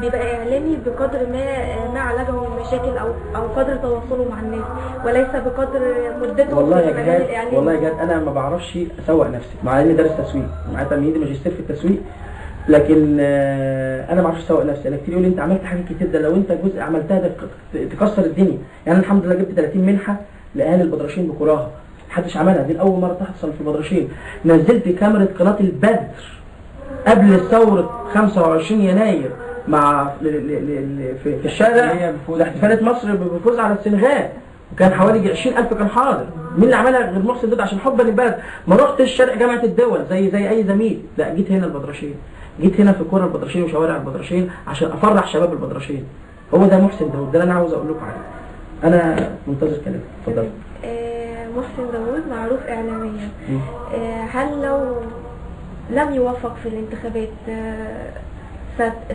بيبقى اعلامي بقدر ما عالجه من مشاكل او قدر تواصله مع الناس، وليس بقدر مدته. والله يا جهاد، والله يا جهاد انا ما بعرفش اسوق نفسي، مع اني دارس تسويق، معايا تمهيدي ماجستير في التسويق، لكن انا ما بعرفش اسوق نفسي. انا كتير يقول لي انت عملت حاجات كتير، ده لو انت جزء عملتها ده تكسر الدنيا يعني. الحمد لله جبت 30 منحه لاهالي البدرشين بكراها، محدش عملها، دي اول مرة تحصل في البدرشين. نزلت كاميرا قناة البدر قبل ثورة 25 يناير مع في الشارع لاحتفالات مصر بالفوز على السنغال، وكان حوالي 20,000 كان حاضر. مين اللي عملها غير محسن داوود؟ عشان حبا للبلد. ما رحتش شرق جامعه الدول زي اي زميل، لا جيت هنا البدرشين، جيت هنا في كورة البدرشين وشوارع البدرشين عشان افرح شباب البدرشين. هو ده محسن داوود، ده اللي انا عاوز اقول لكم عليه. انا منتظر كلامك، اتفضل. محسن داوود معروف اعلاميا، هل لو لم يوفق في الانتخابات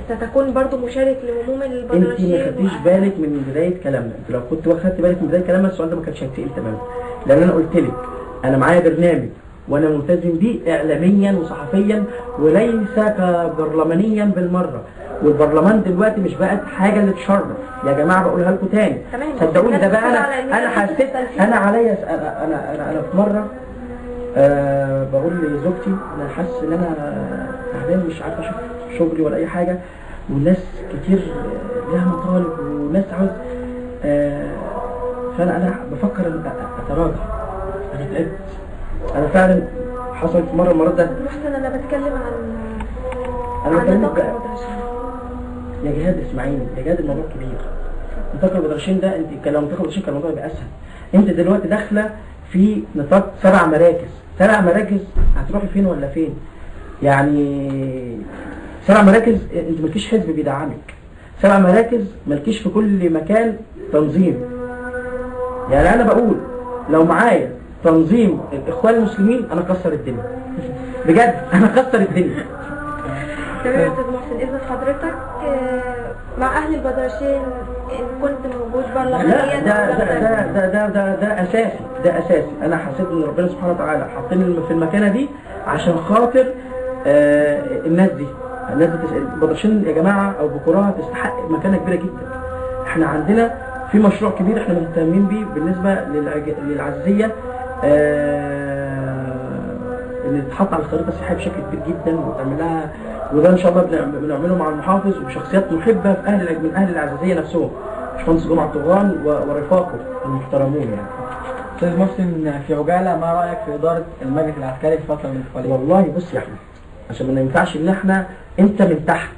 ستكون برضو مشارك لهموم البدرشين؟ انت ما خدتيش بالك من بداية كلامنا، انت لو كنت واخدت بالك من بداية كلامنا السؤال ده ما كانش هيتسال تماما، لان انا قلت لك انا معايا برنامج وانا ملتزم بيه اعلاميا وصحفيا وليس كبرلمانيا بالمرة. والبرلمان دلوقتي مش بقت حاجة اللي تشرف يا جماعة، بقولها لكم تاني صدقوني. ده بقى انا حسيت انا عليا، انا في مرة بقول لزوجتي انا حاسس ان انا تعبان، مش عارف اشوف شغلي ولا اي حاجة، والناس كتير لها مطالب وناس عاوز، فانا بفكر ان اتراجع، انا تعبت، انا فعلا حصلت مرة المرات ده. محسن انا بتكلم عن نطاق البدرشين يا جهاد، اسمعيني يا جهاد، الموضوع كبير. نطاق البدرشين ده انت لو نطاق البدرشين كان الموضوع يبقى اسهل. انت دلوقتي داخله في نطاق 7 مراكز، 7 مراكز هتروحي فين ولا فين؟ يعني 7 مراكز انت مالكيش حزب بيدعمك، 7 مراكز مالكيش في كل مكان تنظيم. يعني انا بقول لو معايا تنظيم الاخوان المسلمين انا اكسر الدنيا بجد، انا اكسر الدنيا. تمام يا استاذ محسن، اذن حضرتك مع اهل البدرشين ان كنت موجود برلمانيا؟ لا ده ده ده ده ده ده اساسي، ده اساسي. انا حسيت ان ربنا سبحانه وتعالى حاطيني في المكانة دي عشان خاطر الناس دي، الناس دي البدرشين يا جماعة او بكراها تستحق مكانه كبيرة جدا. احنا عندنا في مشروع كبير احنا مهتمين بيه بالنسبة للعزيه، اللي تتحط على الخريطة السياحية بشكل كبير جدا وتعمل لها، وده ان شاء الله بنعمله مع المحافظ وشخصيات محبة في اهل من اهل العزيزيه نفسهم، باشمهندس جمعه طوغان ورفاقه المحترمون يعني. استاذ محسن، في عجالة ما رايك في ادارة المجلس العسكري في الفترة الانتقالية؟ والله بص يا احمد، عشان ما ينفعش ان احنا انت من تحت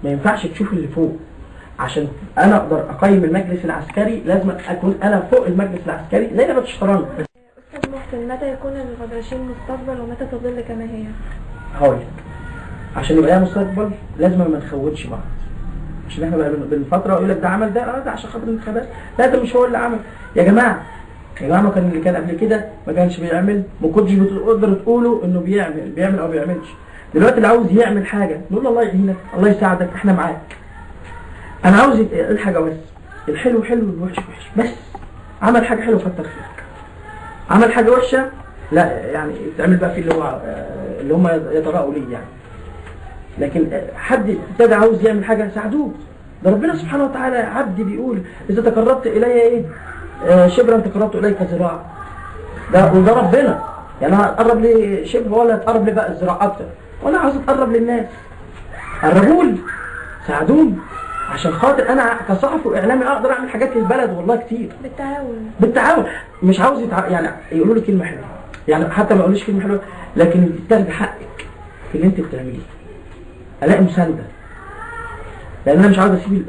ما ينفعش تشوف اللي فوق. عشان انا اقدر اقيم المجلس العسكري لازم اكون انا فوق المجلس العسكري زي ما بتشترنج. استاذ محسن، متى يكون للبدرشين مستقبل ومتى تظل كما هي؟ هقول لك، عشان يبقى لها مستقبل لازم ما نخونش بعض. عشان احنا بقى بالفترة يقول لك ده عمل ده، ده عشان خاطر الانتخابات، لا ده مش هو اللي عمل. يا جماعة يا جماعة ما كان اللي كان قبل كده ما كانش بيعمل، ما كنتش بتقدر تقولوا انه بيعمل او ما بيعملش. دلوقتي اللي عاوز يعمل حاجة نقول له الله يعينك، الله يساعدك، احنا معاك. انا عاوز الحاجة بس، الحلو حلو والوحش وحش، بس عمل حاجة حلوة كتر خيرك، عمل حاجة وحشة لا يعني تعمل بقى فيه اللي هو اللي هم يتراءوا ليه يعني. لكن حد ابتدى عاوز يعمل حاجة ساعدوه. ده ربنا سبحانه وتعالى عبدي بيقول اذا تقربت الي ايه شبرا تقربت اليك ذراع. ده وده ربنا، يعني انا هتقرب لي شبر ولا هتقرب لي بقى الذراع اكتر؟ وانا عاوز اتقرب للناس، قربولي ساعدوني عشان خاطر انا كصحفي واعلامي اقدر اعمل حاجات للبلد والله كتير. بالتعاون، بالتعاون. مش عاوز يعني يقولوا لي كلمة حلوة، يعني حتى ما يقوليش كلمة حلوة، لكن تاخد حقك في اللي انت بتعمليه. الاقي مساندة، لان انا مش عاوز اسيب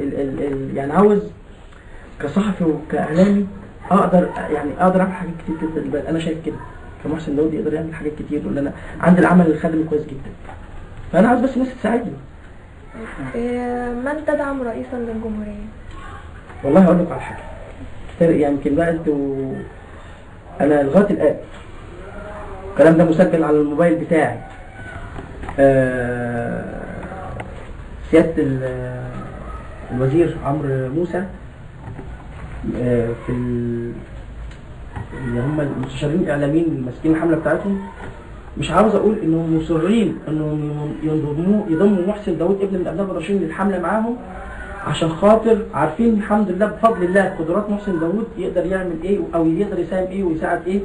يعني عاوز كصحفي وكاعلامي اقدر، يعني اقدر اعمل حاجات كتير جدا للبلد. انا شايف كده كمحسن داود يقدر يعمل حاجات كتير، لان انا عندي العمل الخدمي كويس جدا، فانا عاوز بس الناس تساعدني. من تدعم رئيسا للجمهورية؟ والله هقول لك على حاجة يعني يمكن بقى انتوا، انا لغاية الان الكلام ده مسجل على الموبايل بتاعي. سيادة الوزير عمرو موسى في اللي هم المستشارين الاعلاميين اللي ماسكين الحملة بتاعتهم، مش عاوز اقول انهم مصرين انهم يضموا محسن داود ابن من ابناء البدرشين للحملة معاهم، عشان خاطر عارفين الحمد لله بفضل الله قدرات محسن داود يقدر يعمل ايه او يقدر يساهم ايه ويساعد ايه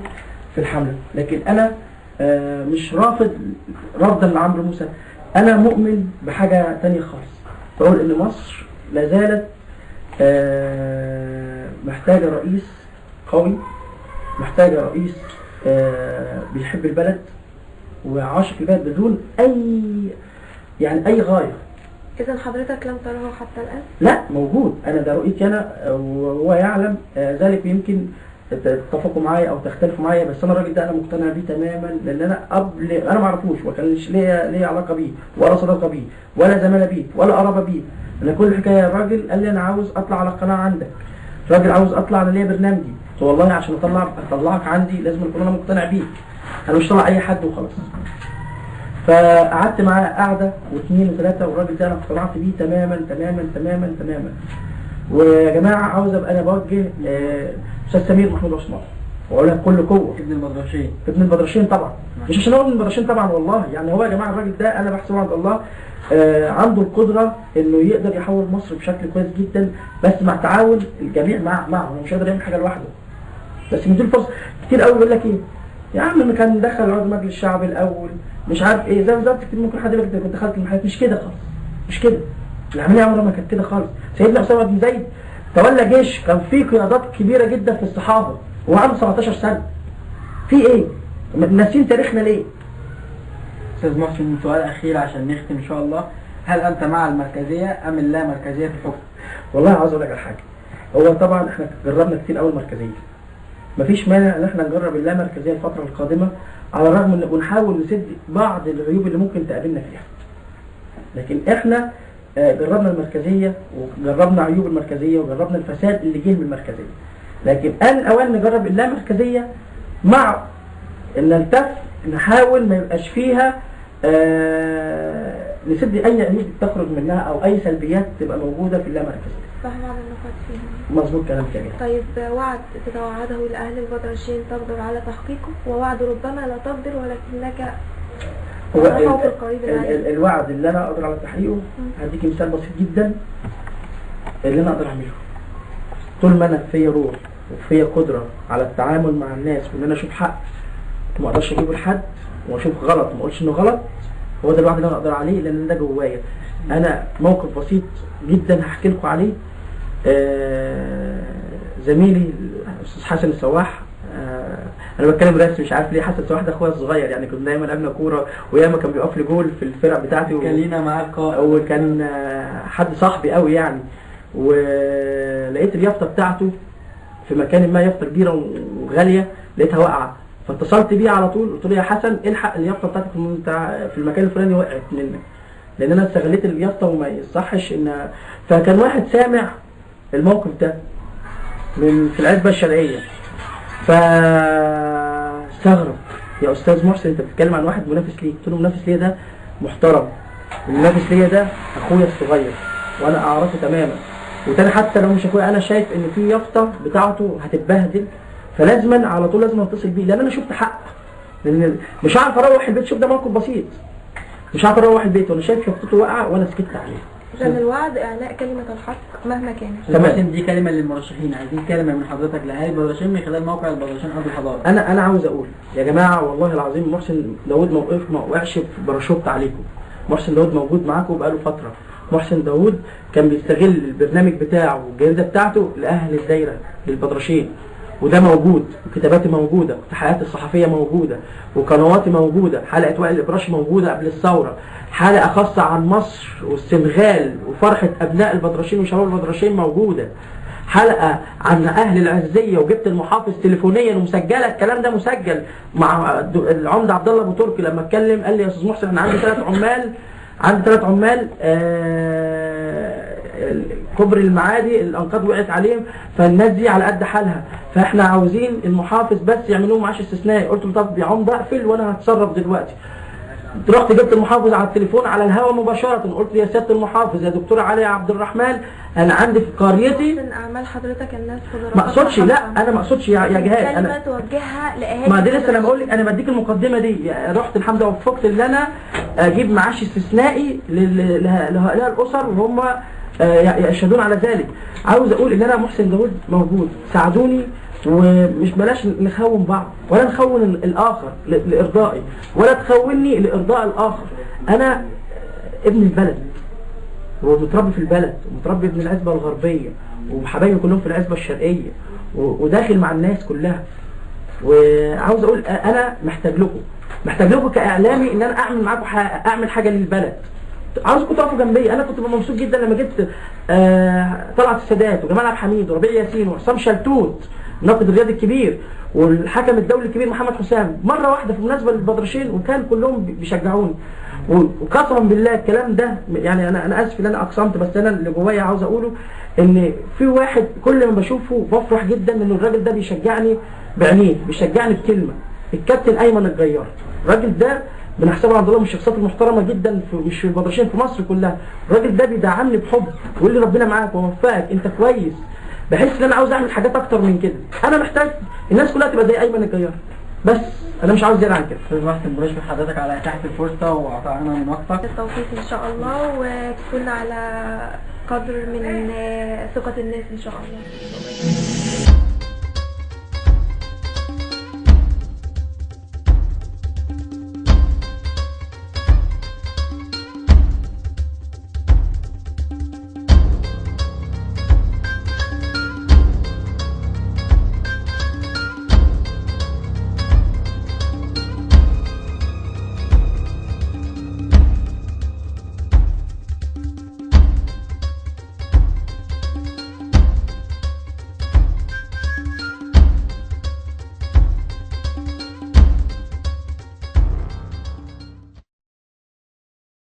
في الحملة. لكن انا مش رافض رفضا لعمرو موسى، انا مؤمن بحاجة ثانية خالص. بقول ان مصر لا زالت محتاجه رئيس قوي، محتاجه رئيس بيحب البلد وعاشق البلد بدون اي يعني اي غاية. اذا حضرتك لم تره حتى الان؟ لا موجود، انا ده رؤيتي انا وهو يعلم ذلك، يمكن تتفقوا معايا او تختلفوا معايا، بس انا الراجل ده انا مقتنع بيه تماما، لان انا قبل انا ما اعرفوش وكانش ليا علاقة بيه ولا صداقه بيه ولا زمالة بيه ولا قرابة بيه. انا كل الحكاية الراجل قال لي انا عاوز اطلع على القناة عندك، الراجل عاوز اطلع على ليا برنامجي، قلت والله عشان اطلعك عندي لازم اكون انا مقتنع بيك، انا مش طالع اي حد وخلاص. فقعدت معاه قعدة واثنين وثلاثة، والراجل ده انا اقتنعت بيه تماما تماما تماما تماما. ويا جماعة عاوز ابقى انا بوجه استاذ سمير محمود عثمان واقولها بكل قوة، ابن البدرشين، ابن البدرشين طبعا، مش عشان هو ابن البدرشين طبعا والله، يعني هو يا جماعة الراجل ده انا بحسبه عند الله عنده القدرة انه يقدر يحول مصر بشكل كويس جدا، بس مع تعاون الجميع معه، هو مش قادر يعمل حاجة لوحده. بس مديله فرصة. كتير قوي بيقول لك ايه يا عم ما كان دخل عضو مجلس الشعب الاول مش عارف ايه، زي بالظبط كتير ممكن حد يقول لك انت كنت دخلت المحلات، مش كده خالص، مش كده العملية عمرها ما كانت كده خالص. سيدنا اسامة بن زيد تولى جيش كان فيه قيادات كبيرة جدا في الصحابة وهو عنده 17 سنة. في ايه؟ ناسين تاريخنا ليه؟ استاذ محسن سؤال اخير عشان نختم ان شاء الله، هل انت مع المركزية ام اللامركزيه في الحكم؟ والله عاوز اقول لك على حاجة، هو طبعا احنا جربنا كتير قوي المركزية، مفيش مانع ان احنا نجرب اللامركزيه الفترة القادمة، على الرغم ان بنحاول نسد بعض العيوب اللي ممكن تقابلنا فيها، لكن احنا جربنا المركزية وجربنا عيوب المركزية وجربنا الفساد اللي جه من المركزية، لكن آن الاوان نجرب اللامركزيه مع ان نلتف نحاول ما يبقاش فيها نسد اي عيوب تخرج منها او اي سلبيات تبقى موجودة في اللامركزيه. فاهمة على النقاط فيها. مظبوط كلامك يا جماعة. طيب وعد تتوعده لاهل البدرشين تقدر على تحقيقه، ووعد ربما لا تقدر ولكنك هو الوعد اللي انا اقدر على تحقيقه. هديكي مثال بسيط جدا اللي انا اقدر اعمله، طول ما انا فيا روح وفيا قدره على التعامل مع الناس وان انا اشوف حق وما اقدرش اجيبه لحد واشوف غلط وما اقولش انه غلط، هو ده الوعد اللي انا اقدر عليه لان ده جوايا. انا موقف بسيط جدا هحكي لكم عليه. زميلي الاستاذ حسن السواح، انا بتكلم رسمي مش عارف ليه، حسن السواح ده اخويا الصغير، يعني كنا دايما لعبنا كورة وياما كان بيقف لي جول في الفرق بتاعتي، كان لينا معاه لقاء وكان حد صاحبي قوي يعني. ولقيت اليافطه بتاعته في مكان ما، يافطة كبيرة وغاليه، لقيتها واقعه، فاتصلت بيه على طول قلت له يا حسن الحق اليافطه بتاعتك في المكان الفلاني وقعت منك، لان انا استغليت اليافطه وما يصحش ان. فكان واحد سامع الموقف ده من في العزبة الشرقية، فاستغرب، يا استاذ محسن انت بتتكلم عن واحد منافس ليك. قلت له منافس ليا ده محترم، المنافس ليا ده اخويا الصغير وانا اعرفه تماما، وتاني حتى لو مش اخويا انا شايف ان في يافطة بتاعته هتتبهدل، فلازما على طول لازم اتصل بيه، لان انا شفت حق، لان مش عارف اروح البيت. شوف ده موقف بسيط، مش عارف اروح البيت وانا شايف يافطته واقعه وانا سكت عليه. لأن الوعد إعلاء كلمة الحق مهما كانت. تمام، دي كلمة للمرشحين، عايزين كلمة من حضرتك لأهالي البدرشين من خلال موقع البدرشين أرض الحضارة. أنا عاوز أقول يا جماعة والله العظيم محسن داوود موقف ما وقعش في باراشوت عليكم. محسن داوود موجود معاكم بقاله فترة. محسن داوود كان بيستغل البرنامج بتاعه والجريدة بتاعته لأهل الدايرة للبدرشين، وده موجود، وكتاباتي موجودة، وتحقيقاتي الصحفية موجودة، وقنواتي موجودة، حلقة وائل الإبراشي موجودة قبل الثورة، حلقة خاصة عن مصر والسنغال وفرحة أبناء البدرشين وشباب البدرشين موجودة، حلقة عن أهل العزية وجبت المحافظ تليفونيا ومسجلة، الكلام ده مسجل مع العمدة عبد الله أبو تركي لما اتكلم قال لي يا أستاذ محسن أنا عندي 3 عمال، كوبري المعادي الانقاض وقعت عليهم، فالناس دي على قد حالها، فاحنا عاوزين المحافظ بس يعمل لهم معاش استثنائي. قلت له طب يا عمده اقفل وانا هتصرف دلوقتي. رحت جبت المحافظ على التليفون على الهواء مباشرة، قلت يا سيادة المحافظ يا دكتور علي عبد الرحمن انا عندي في قريتي. من اعمال حضرتك الناس قدرات. ما اقصدش، لا انا ما اقصدش يا جهاد، انا توجهها لاهالي. ما دي لسه انا بقول لك، انا بديك المقدمة دي. رحت الحمد لله وفقت ان انا اجيب معاش استثنائي لهؤلاء الاسر وهم يشهدون على ذلك. عاوز اقول ان انا محسن داوود موجود، ساعدوني، ومش بلاش نخون بعض ولا نخون الاخر لارضائي ولا تخوني لارضاء الاخر. انا ابن البلد ومتربي في البلد ومتربي ابن العزبة الغربية وحبايبي كلهم في العزبة الشرقية وداخل مع الناس كلها. وعاوز اقول انا محتاج لكم، محتاج لكم كاعلامي ان انا اعمل معاكم اعمل حاجة للبلد. عاوزكم تقفوا جنبي. انا كنت مبسوط جدا لما جبت طلعت السادات وجمال عبد الحميد وربيع ياسين وحسام شلتوت الناقد الرياضي الكبير والحكم الدولي الكبير محمد حسام مرة واحدة في مناسبة للبدرشين، وكان كلهم بيشجعوني. وقسما بالله الكلام ده يعني انا اسف ان انا اقسمت، بس انا اللي جوايا عاوز اقوله ان في واحد كل ما بشوفه بفرح جدا ان الراجل ده بيشجعني بعينيه، بيشجعني بكلمه، الكابتن ايمن الجيار. الراجل ده بنحسبه عبد الله من الشخصيات المحترمة جدا في مش في البدرشين في مصر كلها. الراجل ده بيدعمني بحب ويقول لي ربنا معاك ووفقك انت كويس. بحس ان انا عاوز اعمل حاجات اكتر من كده. انا محتاج الناس كلها تبقى زي ايمن الجيار، بس انا مش عاوز زيادة عن كده. استاذ محسن بنشكر حضرتك على اتاحة الفرصة واعطائنا من وقتك. بالتوفيق ان شاء الله، وتكون على قدر من ثقة الناس ان شاء الله.